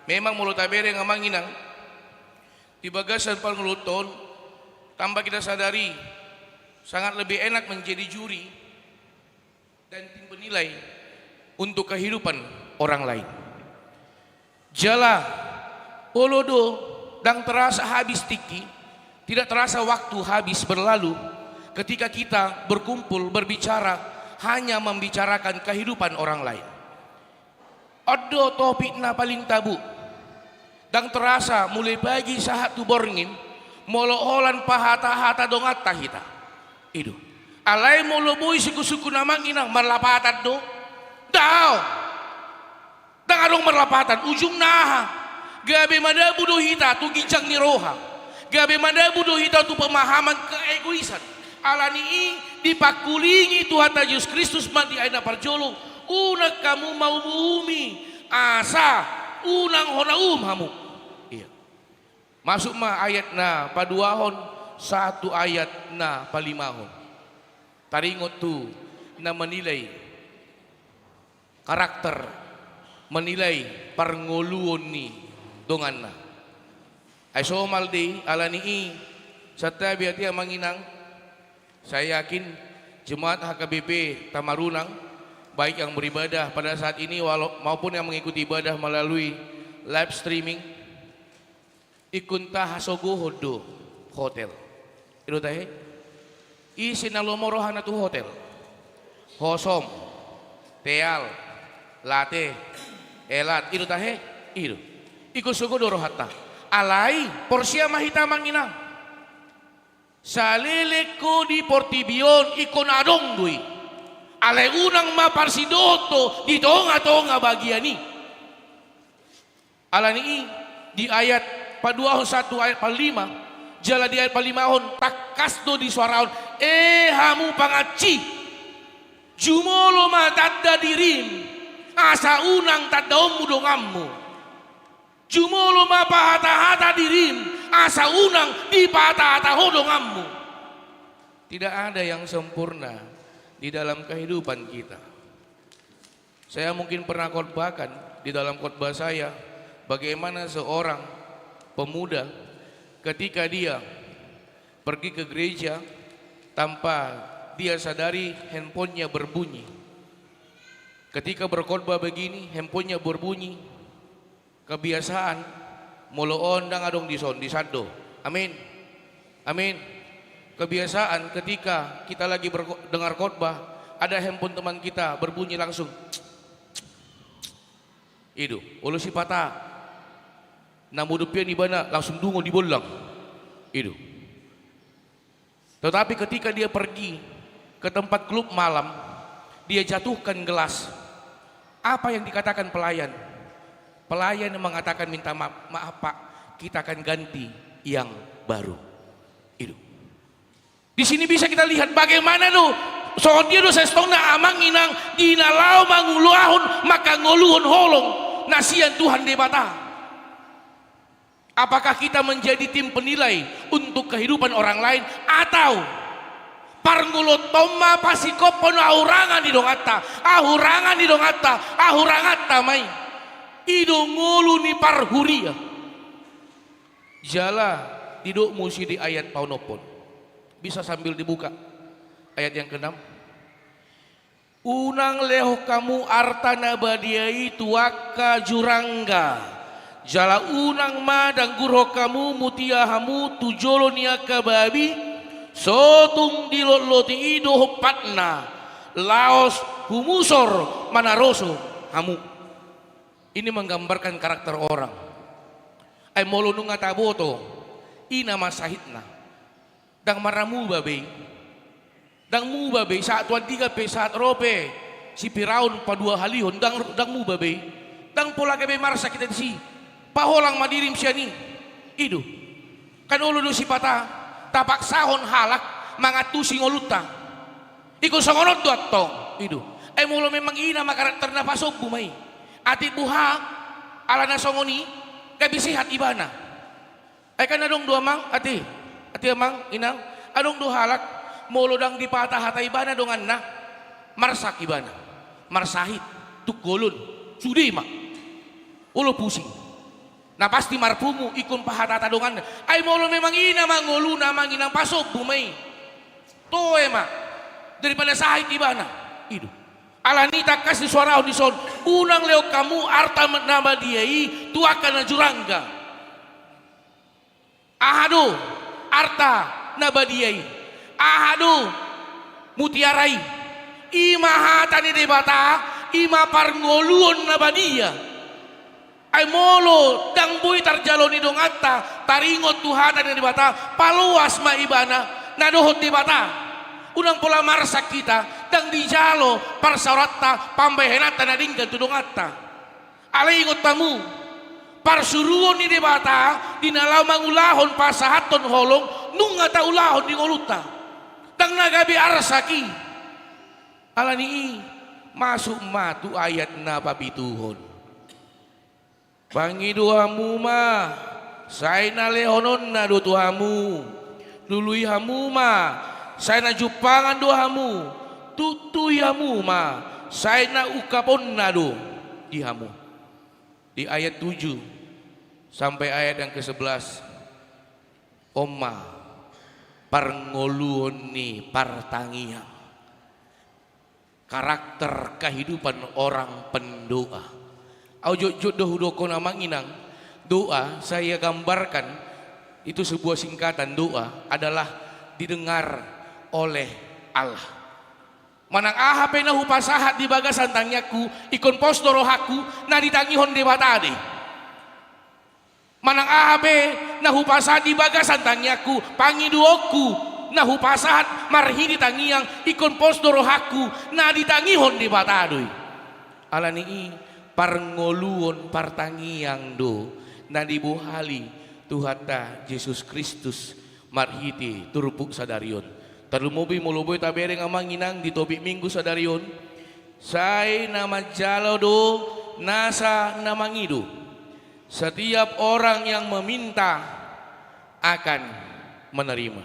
Memang molo tabereng amang inang, di bagasan parngoluonta on, tanpa kita sadari, sangat lebih enak menjadi juri dan tim penilai untuk kehidupan orang lain. Jala, olo do, dang terasa habis tingki, tidak terasa waktu habis berlalu ketika kita berkumpul, berbicara, hanya membicarakan kehidupan orang lain. On do topik na paling tabu. Dang terasa mulai pagi sahat tu borngin, molo holan pahata-hata donganta hita. I do. Alai molo boi sungkun-sungkun amang inang, marlapatan do? Daong. Dang adong marlapatan, ujungna aha? Gabe madabu do hita tu ginjang ni roha. Gabe madabu do hita tu pemahaman keegoisan. Alani i dipangkulingi Tuhanta Jesus Kristus ma di ayat na parjolo, unang hamu mauhumuhi, asa unang hona uhum hamu. Iya. Masuk ma ayat na paduahon sahat tu ayat na palimahon. Taringot tu na menilai karakter, menilai parngoluon ni donganna. Ai somal do i, alani i, santabi hita amang inang, saya yakin jemaat H K B P Tamarunang, baik yang beribadah pada saat ini walau, maupun yang mengikuti ibadah melalui live streaming, ingkon tahasogohon do hotel. I do tahe? Ise na lomo rohana tu hotel? Hosom, Teal, Late, Elat, i do tahe? I do. Ingkon sogo do rohanta. Alai, porsea ma hita amang inang. Saleleng ho di portibi on ingkon adong do i. Alai unang ma parsidohot ho di tonga-tonga bagian i. Alani i, di ayat paduahon sahat tu ayat palima, Jala di ayat palimahon, tangkas do disoarahon, e hamu pangansi, jumolo ma tanda dirim, asa unang tandaonmu donganmu. Jumolo ma pahatahata dirim, asa unang dipahatahata ho donganmu. Tidak ada yang sempurna di dalam kehidupan kita. Saya mungkin pernah khotbahkan di dalam khotbah saya, bagaimana seorang pemuda ketika dia pergi ke gereja, tanpa dia sadari handphonenya berbunyi. Ketika berkhotbah begini, handphonenya berbunyi. Kebiasaan, molo on ndang adong dison, disan do. Amin. Amin. Kebiasaan ketika kita lagi berko-, dengar khotbah, ada handphone teman kita berbunyi langsung. I do, olo sipata. Na modom pe ibana langsung dungo di bollang. I do. Tetapi ketika dia pergi ke tempat klub malam, dia jatuhkan gelas. Apa yang dikatakan pelayan? Pelayan mengatakan, "Minta maaf, maaf, Pak, kita akan ganti yang baru." I do. Di sini bisa kita lihat bagaimana do, songon dia do sasintongna amang inang di na laho mangulahon, mangkangoluhon holong na sian Tuhan Debata. Apakah kita menjadi tim penilai untuk kehidupan orang lain, atau parngoluonta on ma pasingkophon hahurangan ni donganta, hahurangan ni donganta, hahuranganta ma i? I do ngolu ni parhuria. Jala didok muse di ayat paonomhon. Bisa sambil dibuka ayat yang keenam. Unang lehon hamu arta na badia i tu angka jurangga, jala unang ma danggurhon hamu mutia hamu tu jolo ni angka babi, so tung dilotloti i do hompatna, laos humusor manaroso hamu. Ini menggambarkan karakter orang. Ai molo nunga taboto, i nama sahitna. Ndang marmuba be i. Ndang muba be i, sahat tu andigan pe, sahat ro pe si Firaun paduahalihon, ndang, ndang muba be i. Ndang pola gabe marsak hita disi. Paholang ma dirim sian i. I do. Kan olo do sipata tapaksahon halak mangantusi ngolunta. Ingkon songon on do antong. I do. Ai molo memang i nama karakterna, pasombu ma i. Atik boha, ala na songon i, gabe sehat ibana. Ai kan adong do amang, ate, ate amang, inang, adong do halak, molo ndang dipatahata ibana donganna, marsak ibana, marsahit, tungkolon, sude ma. Olo pusing. Na pasti marpungu, ingkon pahatahata donganna. Ai molo memang i nama ngoluna amang inang, pasombu ma i. Toe ma. Daripada sahit ibana. I do. Alani i tangkas disoarahon dison, unang lehon hamu arta na badia i tu angka na jurangga. Aha do arta na badia i? Aha do mutiara i? I ma hata ni Debata, i ma parngoluon na badia. Ai molo ndang boi tarjalo ni donganta taringot tu hata ni Debata, paloas ma ibana na dohot Debata. Unang pola marsak hita, ndang dijalo parsaoranta, pambahenanta na denggan tu donganta. Alai ingot hamu, parsuruon ni Debata di na laho mangulahon pasahathon holong nunga taulahon di ngolunta. Ndang na gabe arsak i. Alani i, masuk ma tu ayat na papituhon. Pangido hamu ma, sai na lehononna do tu hamu. Lului hamu ma, sai na jumpangan do hamu. Tuktuhi hamu ma, sai na ungkaponna do di hamu. Di ayat tujuh sampai ayat yang kesebelas, on ma parngoluon ni partangiang. Karakter kehidupan orang pendoa. Au jotjot do hudokkon amang inang, doa saya gambarkan itu sebuah singkatan, doa adalah didengar oleh Allah. Manang aha pe na hupasahat di bagasan tangiangku, ingkon pos do rohangku na ditangihon Debata do i. Manang aha pe na hupasahat di bagasan tangiangku, pangidoonku na hupasahat marhite tangiang, ingkon pos do rohangku na ditangihon Debata do i. Alani i parngoluon partangiang do na dibohali Tuhanta Jesus Kristus marhite turpuk sadari on. Tarlumobi molo boi tabereng amang inang di topik minggu sadari on, sai na manjalo do nasa na mangido. Setiap orang yang meminta akan menerima.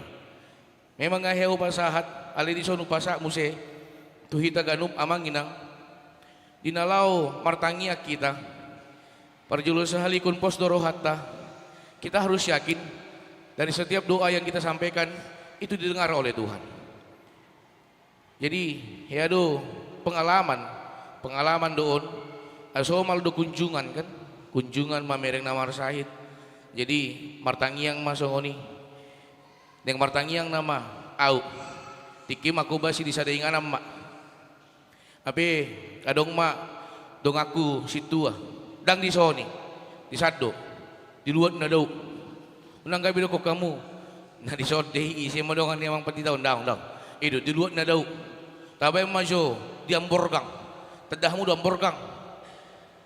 Memang nga hea hupasahat, alai dison hupasahat muse tu hita ganup amang inang, di na laho martangiang hita, parjolo sahali ingkon pos do rohanta, kita harus yakin dari setiap doa yang kita sampaikan itu didengar oleh Tuhan. Jadi, hea do pengalaman, pengalaman do on, ai somal do kunjungan kan, kunjungan mamereng na marsahit. Jadi, martangiang ma songon i. Naeng martangiang nama au. Tingki ma hobasi di sada inganan ma. Hape adong ma donganku sintua. Ndang dison i. Di sandok. Di luat na dao. Unang gabe dokkon hamu. Na dison do i, ise ma dongan ni amang pandita on, ndang, ndang. I do, di luat na dao. Tabaen ma jo di Amborgang. Tanda hamu do Amborgang.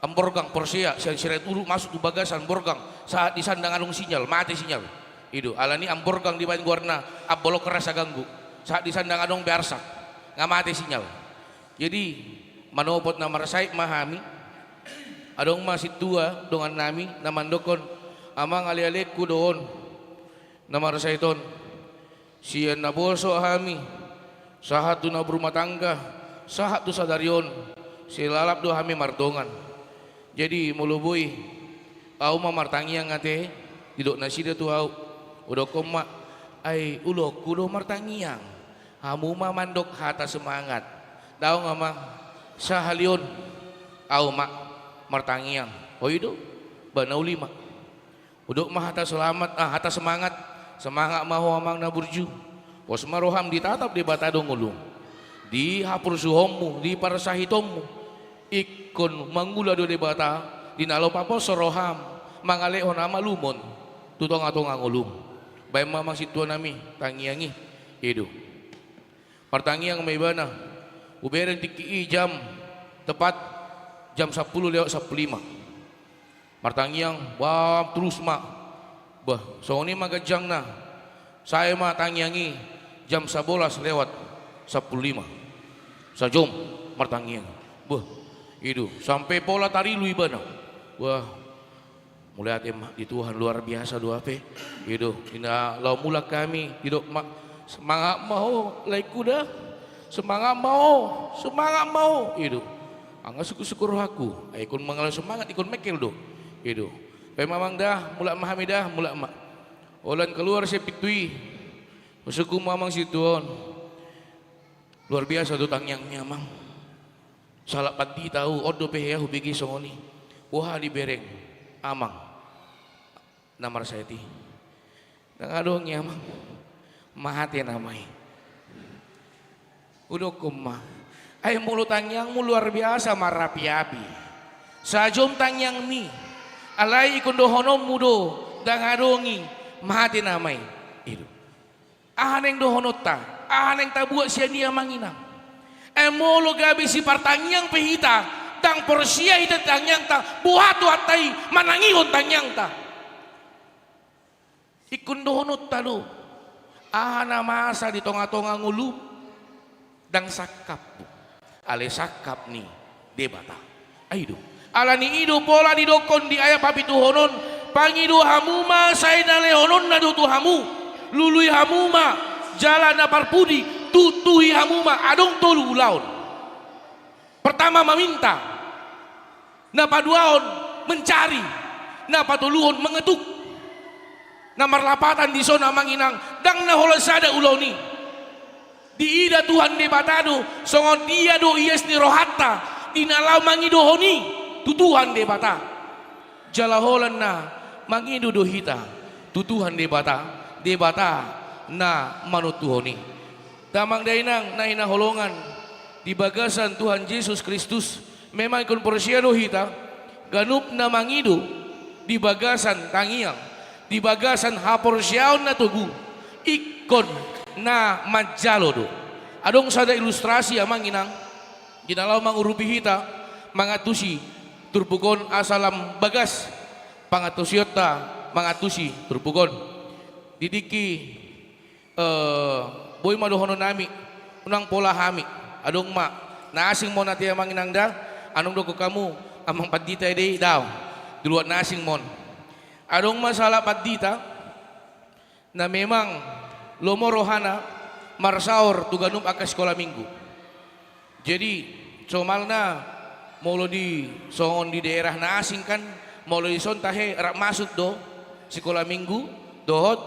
Amborgang, porsea, sian Sirait Ulu masuk tu bagasan Amborgang, sahat disan ndang adong sinyal, mate sinyal. I do, alani Amborgang dibaen goarna, ambolok rasa ganggu. Sahat disan ndang adong be arsak, nga mate sinyal. Jadi, manopot na marsahit ma hami. Adong ma sintua dongannami na mandokkon, amang, alealengku do on na marsahit on. Sian naposo hami, sahat tu na berumah tangga, sahat tu sadari on, sai lalap do hami mardongan. Jadi, molo boi, au ma martangiang ate, didok nasida tu au. Hudokkon ma, ai ulaonku do martangiang. Hamu ma mandok hata semangat. Daong amang, sahali on, au ma martangiang. O i do, ba na uli ma. Hudok ma hata selamat, ah, hata semangat. Semangat ma ho amang na burju. Pos ma roham, ditatap Debata do ngolum. Di haporsuhonmu, di parsahitonmu. Ingkon mangula do Debata, di na laho paposo roham, mangalehon hamalumon tu tongatonga ngolum. Baen ma amang sintuanami, tangiang i. I do. Martangiang ma ibana. Hubereng tingki i jam, tepat jam sampulu lewat sampulu lima. Martangiang, bam, torus ma. Bah, songon i ma ganjangna. Sae ma tangiang i jam sabolas lewat sampulu lima. Sajom martangiang. Bah, i do, sampe pola tarilu ibana. Wah, mauliate ma di Tuhan, luar biasa do hape. I do, di na laho mulak hami, didok ma, semangat ma ho, laengku da. Semangat ma ho, semangat ma ho. I do. Nga sungkun-sungkun rohangku, ai ingkon mangalehon semangat, ingkon mengkel do. I do. Baen ma amang da, mulak ma hami da, mulak ma. Holan kaluar sian pintu i. Husungkun ma amang sintua on. Luar biasa do tangiangmi amang. Sahalak pandita au, on dope hea hubege songon i. Boha dibereng amang na marsahit i? Ndang adong i amang. Mate nama i. Hudokkon ma, ai molo tangiangmu luar biasa marapi-api, sajom tangiangmi, alai ingkon dohononmu do, ndang adong i, mate nama i. I do. Aha naeng dohononta? Aha naeng tabuat sian i amang inang? Ai molo gabe sipartangiang pe hita, ndang porsea hita tangiangta, boha Tuhanta i manangihon tangiangta? Ingkon dohononta do, aha na masa di tongatonga ngolum, ndang sangkap, alai sangkap ni Debata. Ai do. Alani i do pola didokkon di ayat papituhon on, pangido hamu ma sai na lehononna do tu hamu, lului hamu ma jala na parpudi, tutuhi hamu ma, adong tolu ulaon. Pertama, meminta. Na paduahon, mencari. Na patoluhon, mengetuk. Na marlapatan dison amang inang, ndang na holan sada ulaon i. Diida Tuhan Debata do, songon dia do ias ni rohanta, di na laho mangidohon i, tu Tuhan Debata. Jala holan na mangido do hita, tu Tuhan Debata, Debata na manontuhon i. Damang dainang na hinaholongan, di bagasan Tuhan Jesus Kristus, memang ingkon porsea do hita, ganup na mangido, di bagasan tangiang, di bagasan haporseaon na togu, ingkon na manjalo do. Adong sada ilustrasi amang inang, di na laho mangurupi hita, mangantusi turpuk on asa lam bagas, pangantusionta mangantusi turpuk on. Di tingki Eh, boi ma dohonon nami, unang pola hami. Adong ma, na asing ma on ate amang inang da, unang dohonon hamu, amang pandita ede i, daong. Di luat na asing ma on. Adong ma sahalak pandita, na memang lomo rohana marsaor tu ganup angka sikola minggu. Jadi, somalna molo di songon di daerah na asing kan, molo di son tahe rap masuk do sikola minggu dohot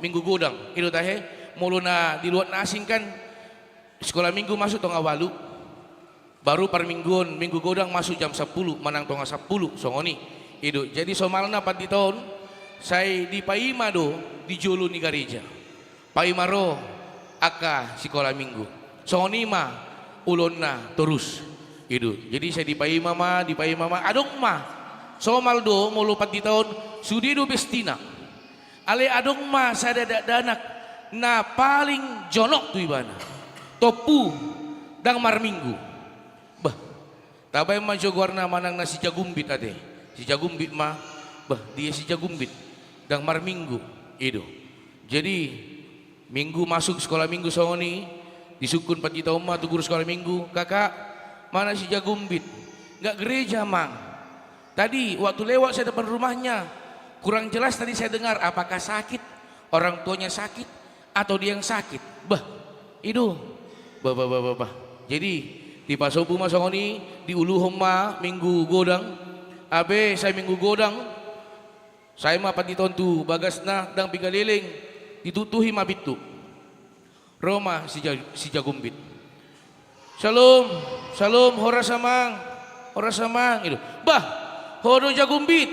minggu godang. I do tahe, molo na di luat na asing kan, sikola minggu masuk tonga ualu, baru parmingguon minggu godang masuk jam sampulu manang tonga sampulu, songon i. I do, jadi somalna pandita on sai dipaima do di jolo ni gareja. Paima ro angka sikola minggu. Songon i ma ulaonna torus. I do. Jadi sai dipaima ma, dipaima ma. Adong ma. Somal do molo pandita on sude do bestina. Alai adong ma sada dakdanak na paling jonok tu ibana. Tompu ndang marminggu. Bah. Tabaen ma jo goarna manang na si Jagumbit ate. Si Jagumbit ma. Bah, dia si Jagumbit. Ndang marminggu. I do. Jadi, minggu masuk sikola minggu songon i, disungkun pandita on ma tu guru sikola minggu, "Kakak, mana si Jagumbit?" "Nggak gereja, Mang. Tadi waktu lewat saya depan rumahnya, kurang jelas tadi saya dengar, apakah sakit, orang tuanya sakit, atau dia yang sakit?" Bah, i do. Bah, bah, bah, bah, bah. Jadi, dipasombu ma songon i, diuluhon ma minggu godang, abe sai minggu godang, sai ma pandita on tu bagasna, ndang piga leleng, ditutuhi ma pintu. Ro ma si Ja-, si Jagumbit. "Syalom, syalom, horas amang, horas amang," i do. "Bah, ho do Jagumbit?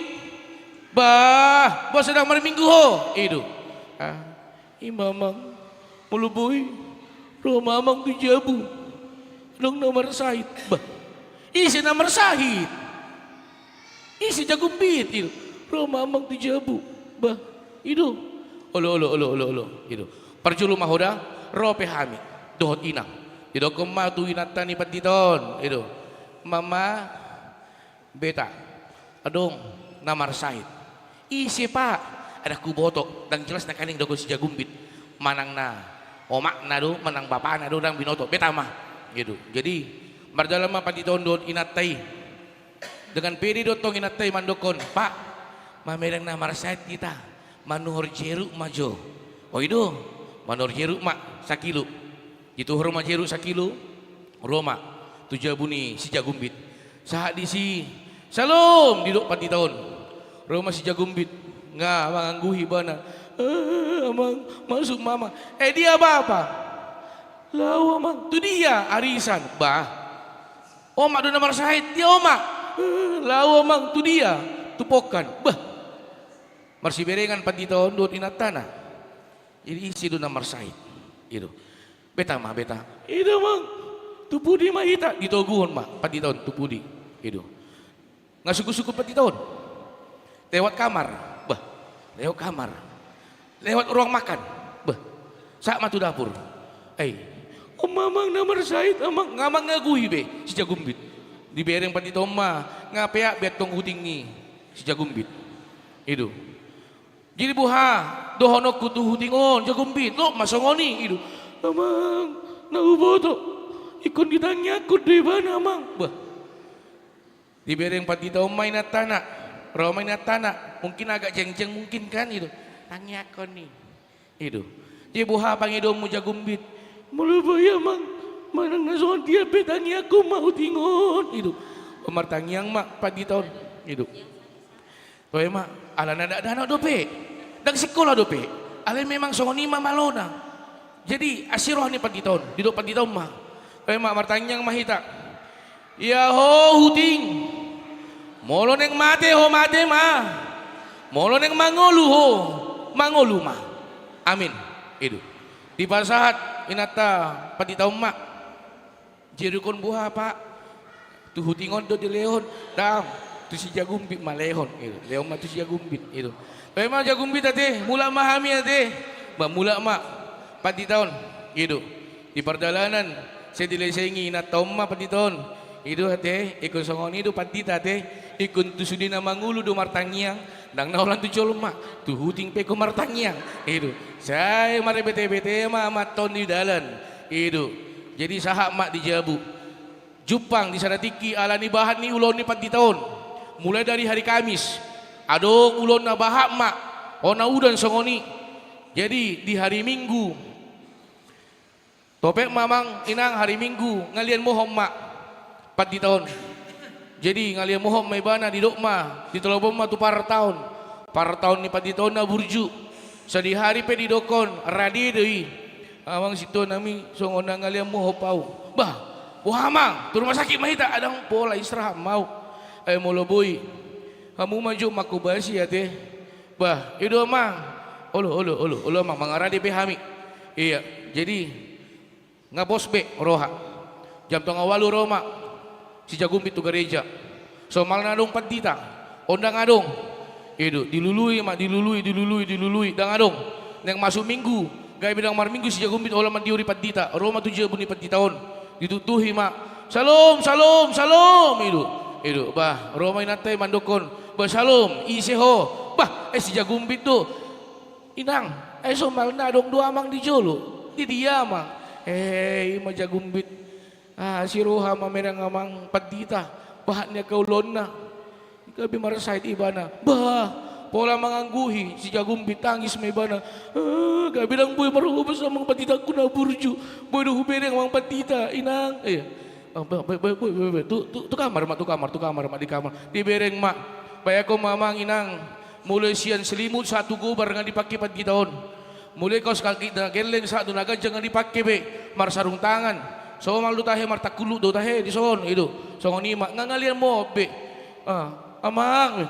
Bah, boasa ndang marminggu ho?" i do. "Ah, i ma amang, molo boi, ro ma amang tu jabu. Adong na marsahit." Bah, ise na marsahit? "Ise Jagumbit?" i do. "Ro ma amang tu jabu." Bah, i do. "Olo, olo, olo, olo, olo," i do. "Parjolo ma ho da, ro pe hami dohot inang." Didokkon ma tu inanta ni pandita on, i do. "Mama, beta, adong na marsahit." "Ise, Pak?" "Ndang huboto, ndang jelas na kaning," didokkon si Jagumbit. Manang na omakna do, manang bapana do, ndang binoto. "Beta ma." I do. Jadi, mardalan ma pandita on dohot inanta i. Dengan pede do tong inanta i mandokkon, "Pak, mamereng na marsahit hita, manuhor jeruk ma jo." "O i do, manuhor jeruk ma sakilo." Dituhor ma jeruk sakilo, ro ma tu jabu ni si Jagumbit. Sahat disi, "Syalom," didok pandita on. Ro ma si Jagumbit, nga mangangguhi ibana. "Eh, amang, masuk ma amang." "Eh, dia bapa?" "Laho amang." "Tu dia?" "Arisan." "Bah, omak do na marsahit." "Dia omak?" "Eh, laho amang." "Tu dia?" "Tu pongkan." Bah. Marsiberengan pandita on dohot inantana. "Jadi ise do na marsahit?" I do. "Beta ma, beta." "I do amang. Tu pudi ma hita?" Ditoguhon ma pandita on tu pudi. I do. Nga sungkun-sungkun pandita on. Lewat kamar. Bah, lewat kamar. Lewat ruang makan. Bah, sahat ma tu dapur. "Ai, on ma amang na marsahit, amang." Nga mangaguhi be si Jagumbit. Dibereng pandita on ma, nga peak be antong huting ni si Jagumbit. I do. "Jadi boha dohononku tu huting on, Jagumbit?" "Lo ma songon i," i do. "Amang, na huboto. Ingkon ditangiangkon do ibana, amang." Bah. Dibereng pandita on ma inantana. Ro ma inantana. Mungkin agak jengjeng mungkin kan, i do. "Tangiangkon i," i do. "Jadi boha pangidoanmu, Jagumbit?" "Molo boi, amang, manang na songon dia pe tangiangkon ma huting on," i do. Martangiang ma pandita on, i do. Toe ma, alana dakdanak dope, ndang sikola dope, alai memang songon i ma malona. Jadi asi roha ni pandita on, didok pandita on ma. Toe ma, martangiang ma hita. "Ia ho huting, molo naeng mate ho, mate ma. Molo naeng mangolu ho, mangolu ma. Amin." I do. Dipasahat inanta pandita on ma. "Jeruk on boha, Pak?" "Tu huting on do dilehon." "Ndang, tu si Jagumbit ma lehon," i do. Lehon ma tu si Jagumbit, i do. "Toe ma Jagumbit ate, mulak ma hami ate." Bah, mulak ma pandita on, i do. Di pardalanan sai dilesengi inanta on ma pandita on. I do ate, ingkon songon i do pandita ate. Ingkon tu sude na mangolu do martangiang. Ndang na holan tu jolma, tu huting pe ho martangiang. I do. Sai marbete-bete ma amanta on di dalan. I do. Jadi sahat ma di jabu. Jumpang di sada tingki ala ni bahat ni ulaon ni pandita on. Mulai dari hari Kamis. Adong ulaonna bahat ma. Hona udan songon i. Jadi di hari Minggu. Topet ma amang inang hari Minggu, ngalian mohop ma pandita on. Jadi ngalian mohop ma ibana, didok ma, ditolobon ma tu partaon. Partaon ni pandita on na burju. Sadihari pe didokkon, rade do i. Amang sintua nami, songon na ngalian mohop au. Bah, boha amang, tu rumah sakit ma hita, ndang pola istirahat ma au. Ai molo boi. Hamu ma jo manghobasi ate. Bah, i do amang. Olo, olo, olo, olo amang, mangarade pe hami. Iya, jadi nga pos be roha. Jam tonga ualu ro ma si Jagumbit tu gareja. Somalna adong pandita, on ndang adong. I do, dilului ma, dilului, dilului, dilului, ndang adong. Naeng masuk Minggu, gabe ndang marminggu si Jagumbit, holan mandiori pandita, ro ma tu jabu ni pandita on. Ditutuhi ma, "Salom, salom, salom," i do. I do, bah, ro ma inanta i mandokkon, "Bah, salom, ise ho?" Bah, eh, si Jagumbit do. "Inang, eh, somalna adong do amang di jolo." "Di dia amang?" "Eh, i ma Jagumbit. Ah, si roha mamereng amang pandita, bahat ni angka ulaonna." Gabe marsahit ibana. Bah, pola mangangguhi si Jagumbit, tangis ma ibana. "Ah, gabe ndang boi marhobas amang panditangku na burju. Boi do hubereng amang pandita, inang." Iya. Ah, bah, bah, bah, bah, bah, bah. Tu, tu, tu kamar ma, tu kamar, tu kamar ma, di kamar. Dibereng ma. Bahenon ma amang inang. Mulai sian selimut sahat tu gobar nga dipangke pandita on. Mulai kaos kaki na gelleng sahat tu na ganjang nga dipangke be. Marsarung tangan. Somal do tahe, martangkulut do tahe, dison, i do. Songon i ma, nga ngalian mohop be. Ah, amang.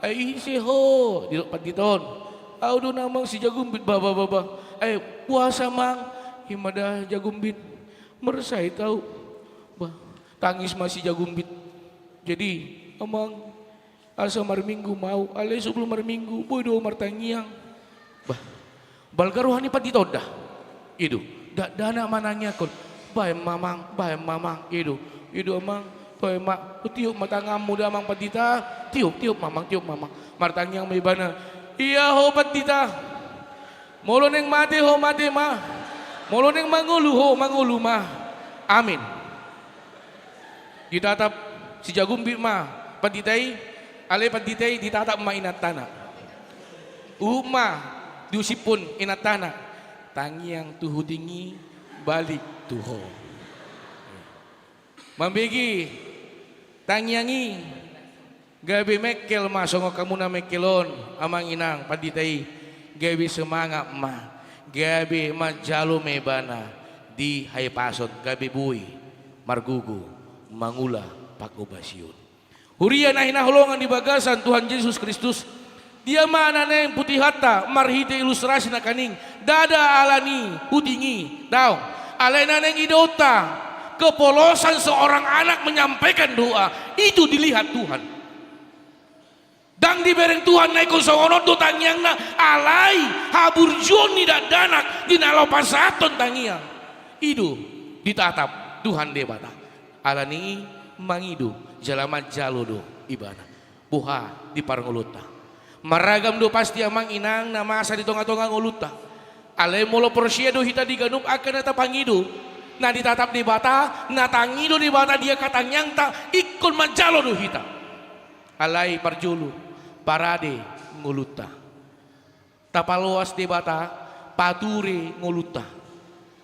"Ai ise ho?" didok pandita on. "Au do na amang si Jagumbit." "Bah, bah, bah, bah. Ai puasa amang?" "I ma da Jagumbit. Marsahit au." Bah, tangis ma si Jagumbit. "Jadi, amang, asa marminggu ma au, alai sebelum marminggu, boi do martangiang." Bah, balga roha ni pandita on da. I do, dakdanak manangiangkon. "Bahen ma amang, bahen ma amang." I do, i do amang, toe ma, tiop ma tanganmu da amang pandita, tiop, tiop ma amang, tiop ma amang. Martangiang ma ibana. "Ia ho pandita. Molo naeng mate ho mate ma. Molo naeng mangolu ho mangolu ma. Amin." Ditatap si Jagumbit ma pandita i, alai pandita i ditatap ma inantana. Uhum ma diusiphon inantana, tangiang tu huting i balik tu ho. Mambege tangiang i, gabe mengkel ma songon hamu na mengkel on, amang inang pandita i, gabe semangat ma, gabe manjalo ma ibana di hahipason, gabe boi margogo mangula panghobasion. Huria na hinaholongan di bagasan Tuhan Jesus Kristus, dia ma na naeng putihonta marhite ilustrasi nangkaning, ndada ala ni huting i, daong. Alai na naeng idaonta, kepolosan seorang anak menyampaikan doa, itu dilihat Tuhan. Ndang dibereng Tuhan na ingkon songon on do tangiangna, alai haburjuon ni dakdanak di na laho pasahathon tangiang. I do ditatap Tuhan Debata. Ala ni i mangido jala manjalo do ibana. Boha di parngoluonta? Marragam do pasti amang inang na masa di tonga-tonga ngolunta. Alai molo porsea do hita di ganup angka na tapangido, na ditatap Debata, na tangido Debata di angka tangiangta, ingkon manjalo do hita. Alai parjolo, parade ngolunta. Tapaloas Debata pature ngolunta.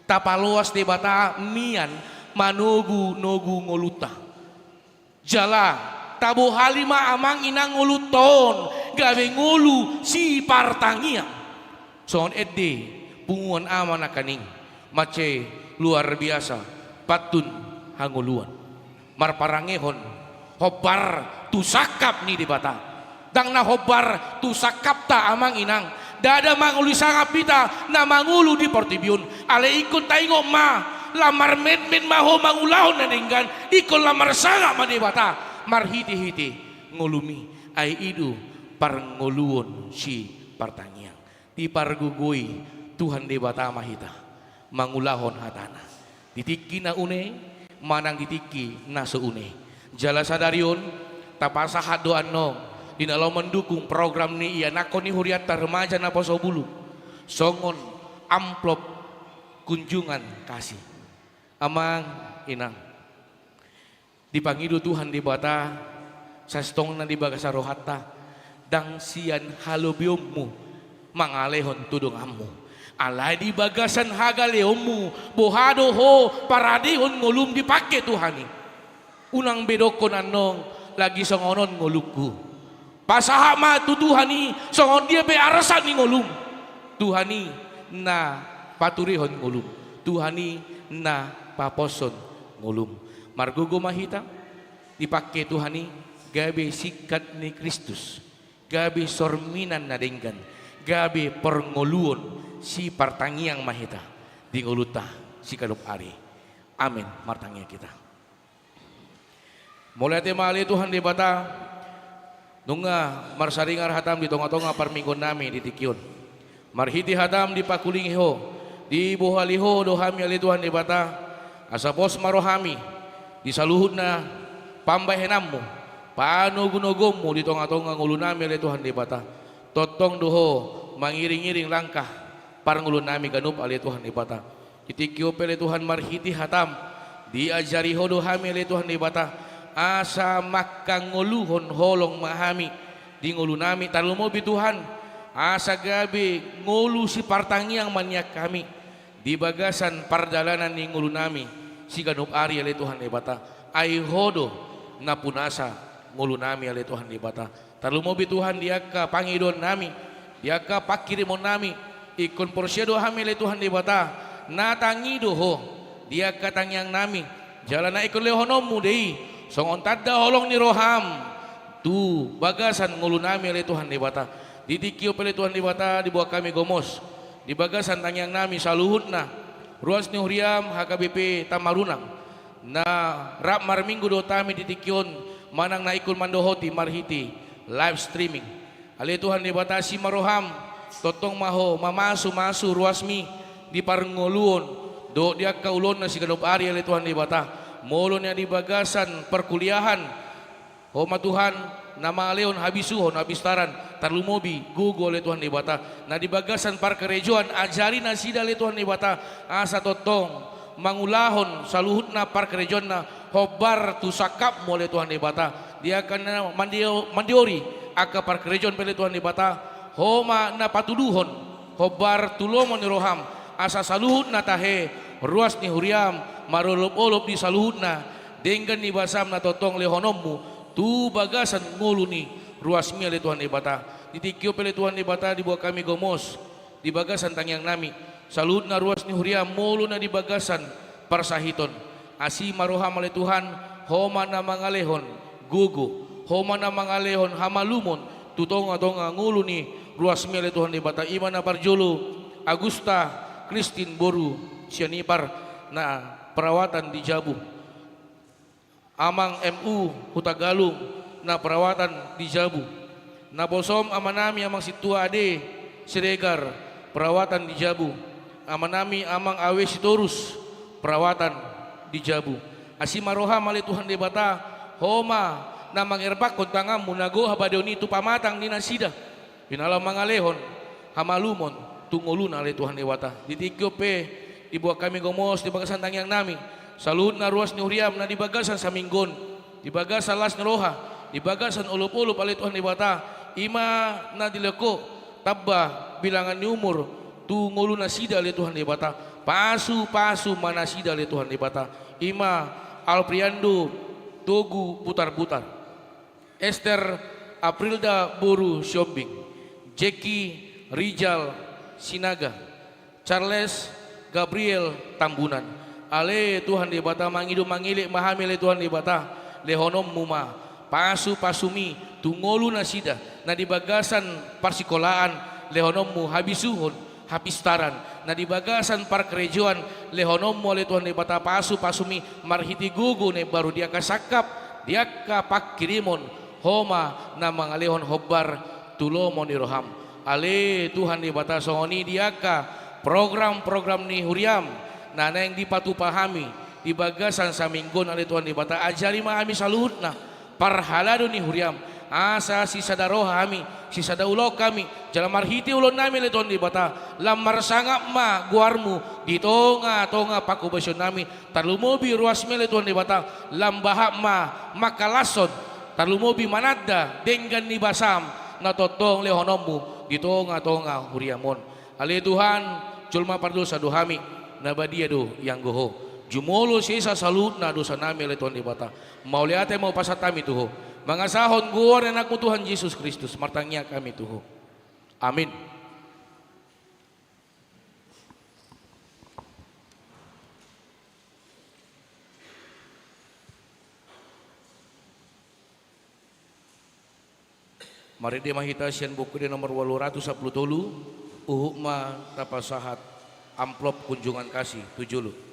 Tapaloas Debata mian manogu-nogu ngolunta. Jala tabohali ma amang inang ngolunta on gabe ngolu sipartangiang. Songon ende punguan ama nangkaning, mansai luar biasa pantun hangoluan. Marparangehon hombar tu sangkap ni Debata. Ndang na hombar tu sangkapta amang inang. Ndada mangolu sangap hita na mangolu di portibi on. Alai ingkon taingot ma, lam marmetmet ma ho mangulahon na denggan, ingkon lam marsangap ma Debata marhite-hite ngolumi. Ai i do parngoluon sipartangiang. Dipargogoi Tuhan Debata ma hita mangulahon hatana di tingki na une manang di tingki na so une. Jala sadari on tapasahat do annon Di na laho mandukung program ni ianakhon ni hurianta remaja Naposobulung, songon amplop kunjungan kasih. Amang, Inang, dipangido Tuhan Debata sasintongna di bagasan rohanta, ndang sian halobeonmu mangalehon tu donganmu. Alai di bagasan hagaleonmu, boha do ho paradehon ngolum dipangke Tuhan i. Unang be dokkon annon, lagi songon on ngolungku. Pasahat ma tu Tuhan i, songon dia pe arsak ni ngolum. Tuhan i na paturehon ngolum. Tuhan i na paposhon ngolum. Margogo ma hita, dipangke Tuhan i gabe singkat ni Kristus, gabe sorminan na denggan, gabe parngoluon sipartangiang ma hita di ngolunta siganup ari. Amen. Martangiang hita. Mauliate ma ale Tuhan Debata, nunga marsaringar hatam di tongatonga parmingguonnami di tingki on. Marhite hatam dipakulingi ho, dibohali ho do hami ale Tuhan Debata, asa pos ma rohami di saluhutna pambahenanmu, panogunoguonmu di tongatonga ngolunami ale Tuhan Debata. Tongtong do ho mangiringiring langkah parngoluonnami ganup ale Tuhan Debata. Di tingki on pe ale Tuhan, marhite hatam, diajari ho do hami ale Tuhan Debata, asa mangkangoluhon holong ma hami di ngolunami, tarlumobi Tuhan, asa gabe ngolu sipartangiang ma nian hami di bagasan pardalanan ni ngolunami siganup ari ale Tuhan Debata. Ai ho do napunasa ngolunami ale Tuhan Debata. Tarlumobi Tuhan di angka pangidoannami, di angka panghirimonnami, ingkon porsea do hami ale Tuhan Debata, na tangi do ho di angka tangiangnami, jala na ingkon lehononmu do i songon tanda holong ni roham tu bagasan ngolunami ale Tuhan Debata. Di tingki on pe ale Tuhan Debata, diboan hami gomos di bagasan tangiangnami saluhutna ruas ni huriam H K B P Tamarunang, na rap marminggu dohot hami di tingki on, manang na ingkon mandohoti marhite live streaming. Ale Tuhan Debata, asi ma roham, tongtong ma ho mamasumasu ruasmi di parngoluon dohot di angka ulaonna siganup ari ale Tuhan Debata. Molo na di bagasan parkuliahan, ho ma Tuhan na mangalehon habisuhon, hapistaran, tarlumobi gogo ale Tuhan Debata. Na di bagasan parkarejoan, ajari nasida ale Tuhan Debata, asa tongtong mangulahon saluhutna parkarejoanna hombar tu sangkapmu ale Tuhan Debata. Di angka na mandio-, mandiori angka parkarejoan pe ale Tuhan Debata, ho ma na patuduhon hombar tu lomo ni roham, asa saluhutna tahe ruas ni huriam marolopolop di saluhutna denggan ni basam na tongtong lehononmu tu bagasan ngolu ni ruasmi ale Tuhan Debata. Di tingki on pe ale Tuhan Debata, diboan hami gomos di bagasan tangiangnami saluhutna ruas ni huriam, molo na di bagasan parsahiton. Asi ma roham ale Tuhan, ho ma na mangalehon gogo, ho ma na mangalehon hamalumon tu tongatonga ngolu ni ruasmi ale Tuhan Debata. I ma na parjolo Agusta Kristin boru Sianipar na perawatan di jabu. Amang M U Hutagalung na perawatan di jabu. Naposom amanami Amang Sintua Ade Siregar, perawatan di jabu. Amanami Amang Awe Sitorus, perawatan di jabu. Asi ma roham ale Tuhan Debata, ho ma na mangerbakkon tanganmu na goha badeon i tu pamatang ni nasida. Di na laho mangalehon hamalumon tu ngoluna ale Tuhan Debata. Di tingki on pe diboan hami gomos di bagasan tangiangnami saluhutna ruas ni huriam na di bagasan saminggu on, di bagasan las ni roha, di bagasan olopolop ale Tuhan Debata. I ma na dilehon ho tamba bilangan ni umur tu ngolu nasida ale Tuhan Debata. Pasupasu ma nasida ale Tuhan Debata. I ma Alpriando Togu Butarbutar, Ester Aprilda boru Siombing, Jeki Rijal Sinaga, Charles Gabriel Tambunan. Ale Tuhan Debata, mangido mangelek ma hami ale Tuhan Debata, lehononmu ma pasupasumi tu ngolu nasida, na di bagasan parsikolaan lehononmu habisuhon, hapistaran, na di bagasan parkarejoan lehononmu ale Tuhan Debata pasupasumi marhite gogo na imbaru di angka sangkap, di angka pangkirimon, ho ma na mangalehon hombar tu lomo ni roham. Ale Tuhan Debata, songon i di angka program-program ni huriam na naeng dipatupa hami di bagasan saminggu on ale Tuhan Debata, ajari ma hami saluhutna parhalado ni huriam, Asa sisada roha hami, sisada ulaon hami, jala marhite ulaonnami ale Tuhan Debata, lam marsangap ma goarmu di tongatonga panghobasion nami, tarlumobi ruasmi ale Tuhan Debata, lam bahat ma mangkalashon, tarlumobi mananda denggan ni basam na tongtong lehononmu di tongatonga huriam on. Ale Tuhan, jolma pardosa do hami, na badia do ianggo Ho. Jumolo sesa saluhutna dosanami ale Tuhan Debata. Mauliate ma hupasahat hami tu Ho, mangasahon goar ni Anakmu Tuhan Jesus Kristus, martangiang hami tu Ho. Amin. Marende ma hita sian Buku Ende nomor ualu ratus sampulu tolu, huhut ma tapasahat amplop kunjungan kasih tu jolo.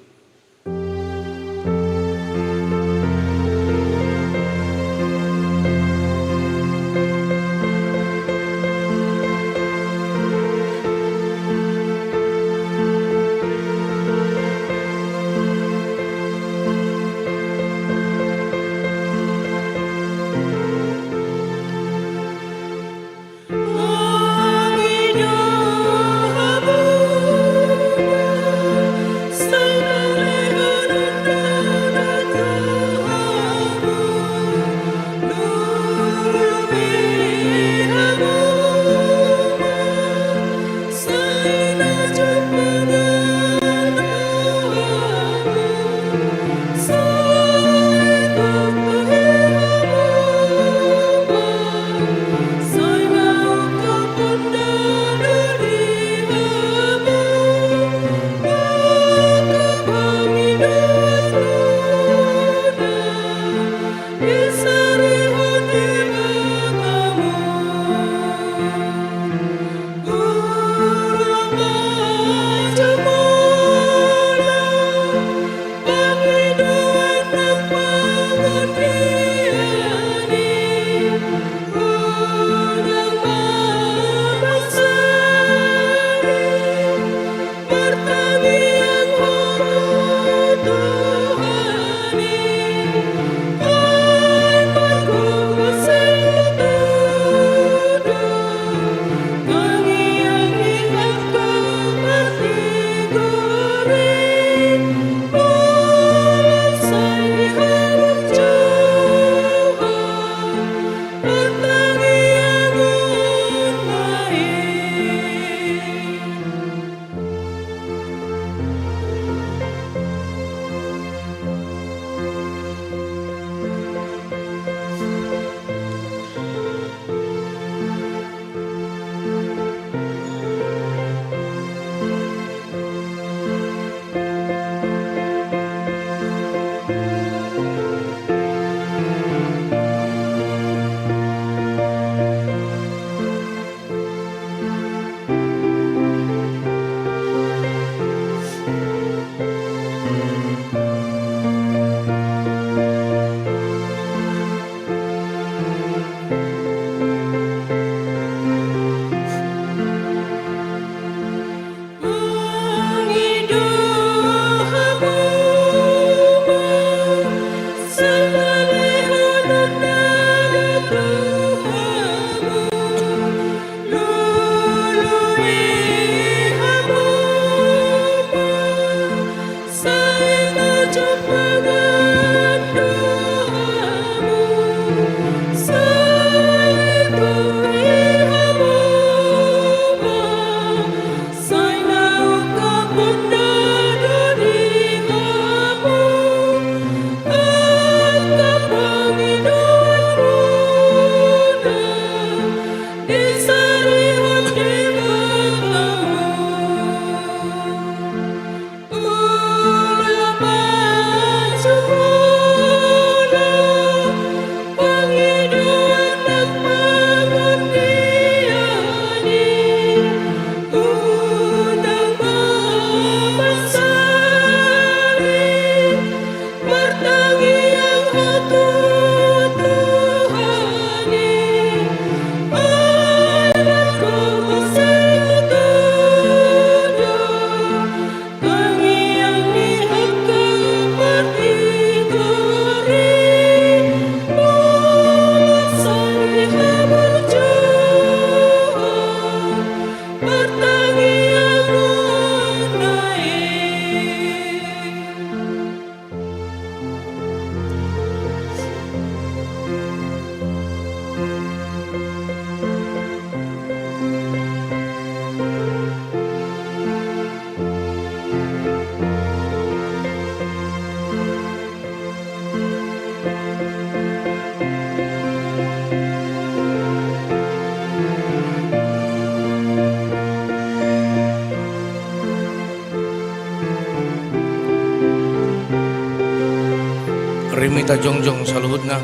Rim hita jongjong saluhutna.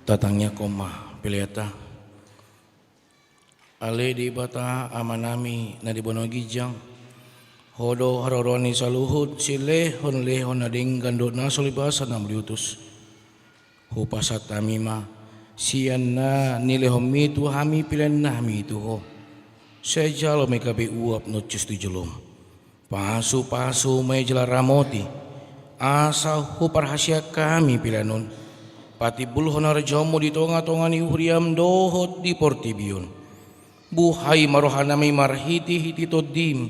Tatangianghon ma peleanta. Ale Debata Amanami na di banua ginjang, Ho do haroroan ni saluhut silehonlehon na denggan dohot na so lipasan na mauliutus. Hupasahat hami ma sian na nilehonMi tu hami peleannami tu Ho. Sai jalo ma i gabe uap na hushus tu joloM. Pasupasu ma i jala ramoti, asa huparhaseang hami pelean on patimbulhon harajaonMu di tongatonga ni huriaM dohot di portibi on. Buhai ma rohanami marhitehite TondiM,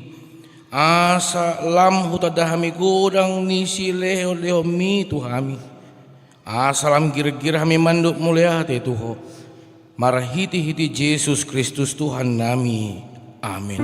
asa lam hutanda hami godang ni silehonlehonMi tu hami. Asa lam girgir hami mandok mauliate tu Ho, marhitehite Jesus Kristus Tuhannami. Amen.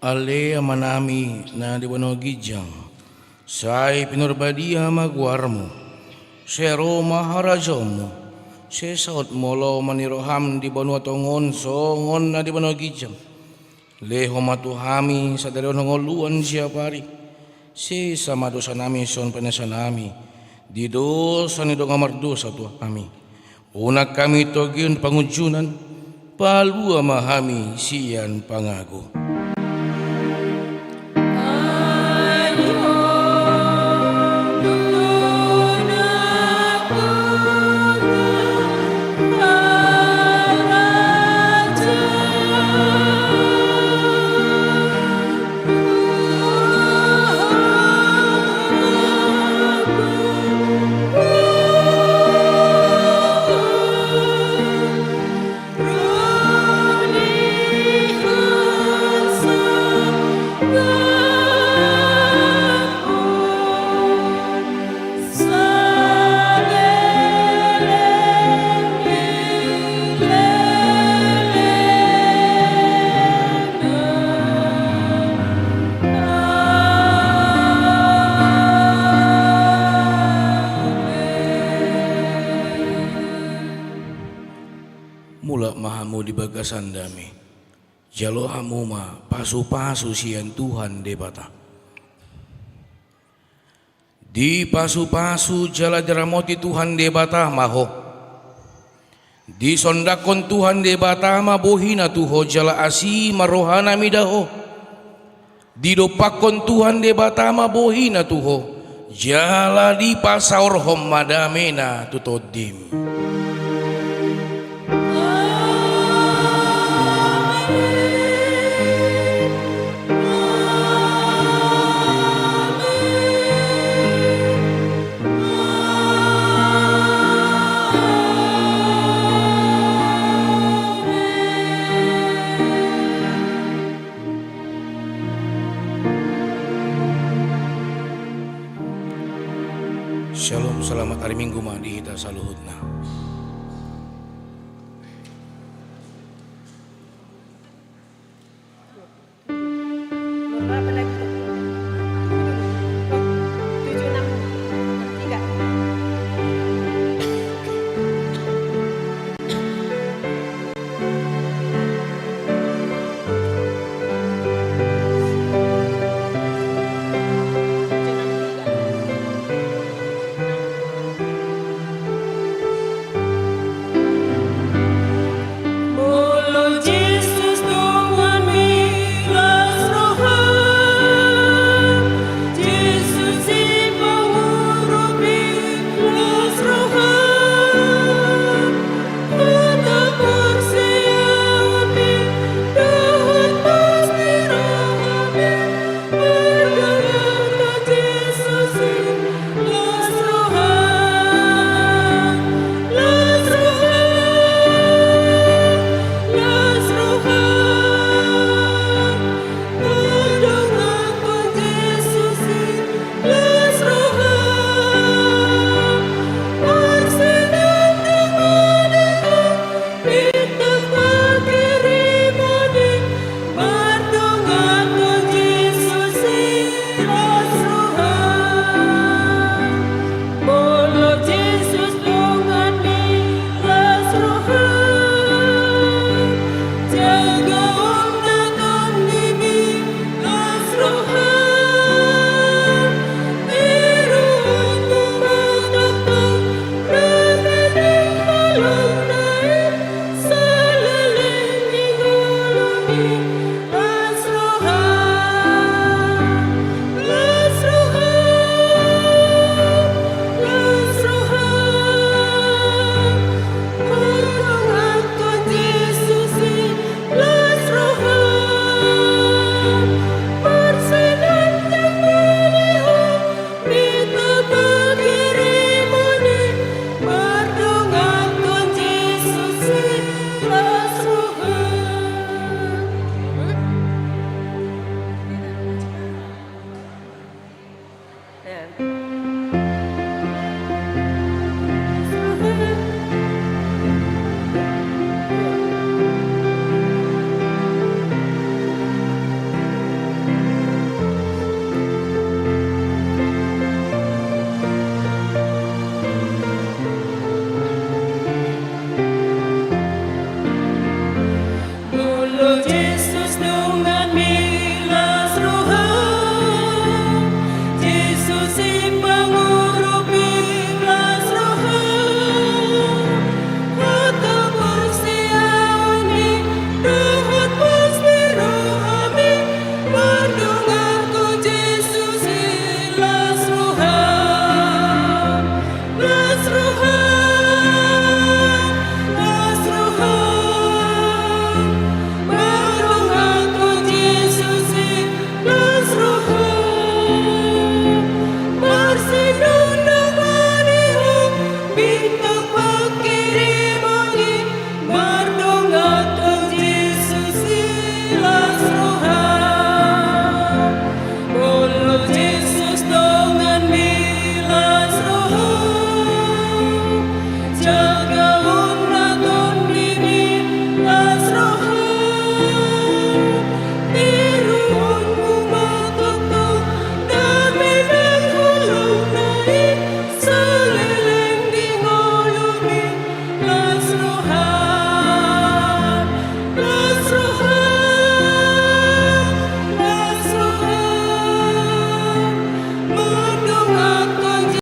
Ale Amanami na di banua ginjang, sai pinarbadia ma goarMu. Sai ro ma harajaonMu. Sai saut ma lomo ni rohaM di banua tonga on songon na di banua ginjang. Lehon ma tu hami sadari on hangoluan siapari. Sesa ma dosanami songon painesanami di dosa ni dongan mardosa tu hami. Unang hami togihon pangunjunan, palua ma hami sian pangago. Mulak ma hamu di bagasan dame. Jalo hamu ma pasupasu sian Tuhan Debata. Dipasupasu jala diramoti Tuhan Debata ma ho. Disondangkon Tuhan Debata ma bohina tu ho jala asi ma rohana mida ho. Didompakkon Tuhan Debata ma bohina tu ho jala dipasaorhon ma damena tu tondim. Shalom, selamat hari Minggu ma di hita saluhutna.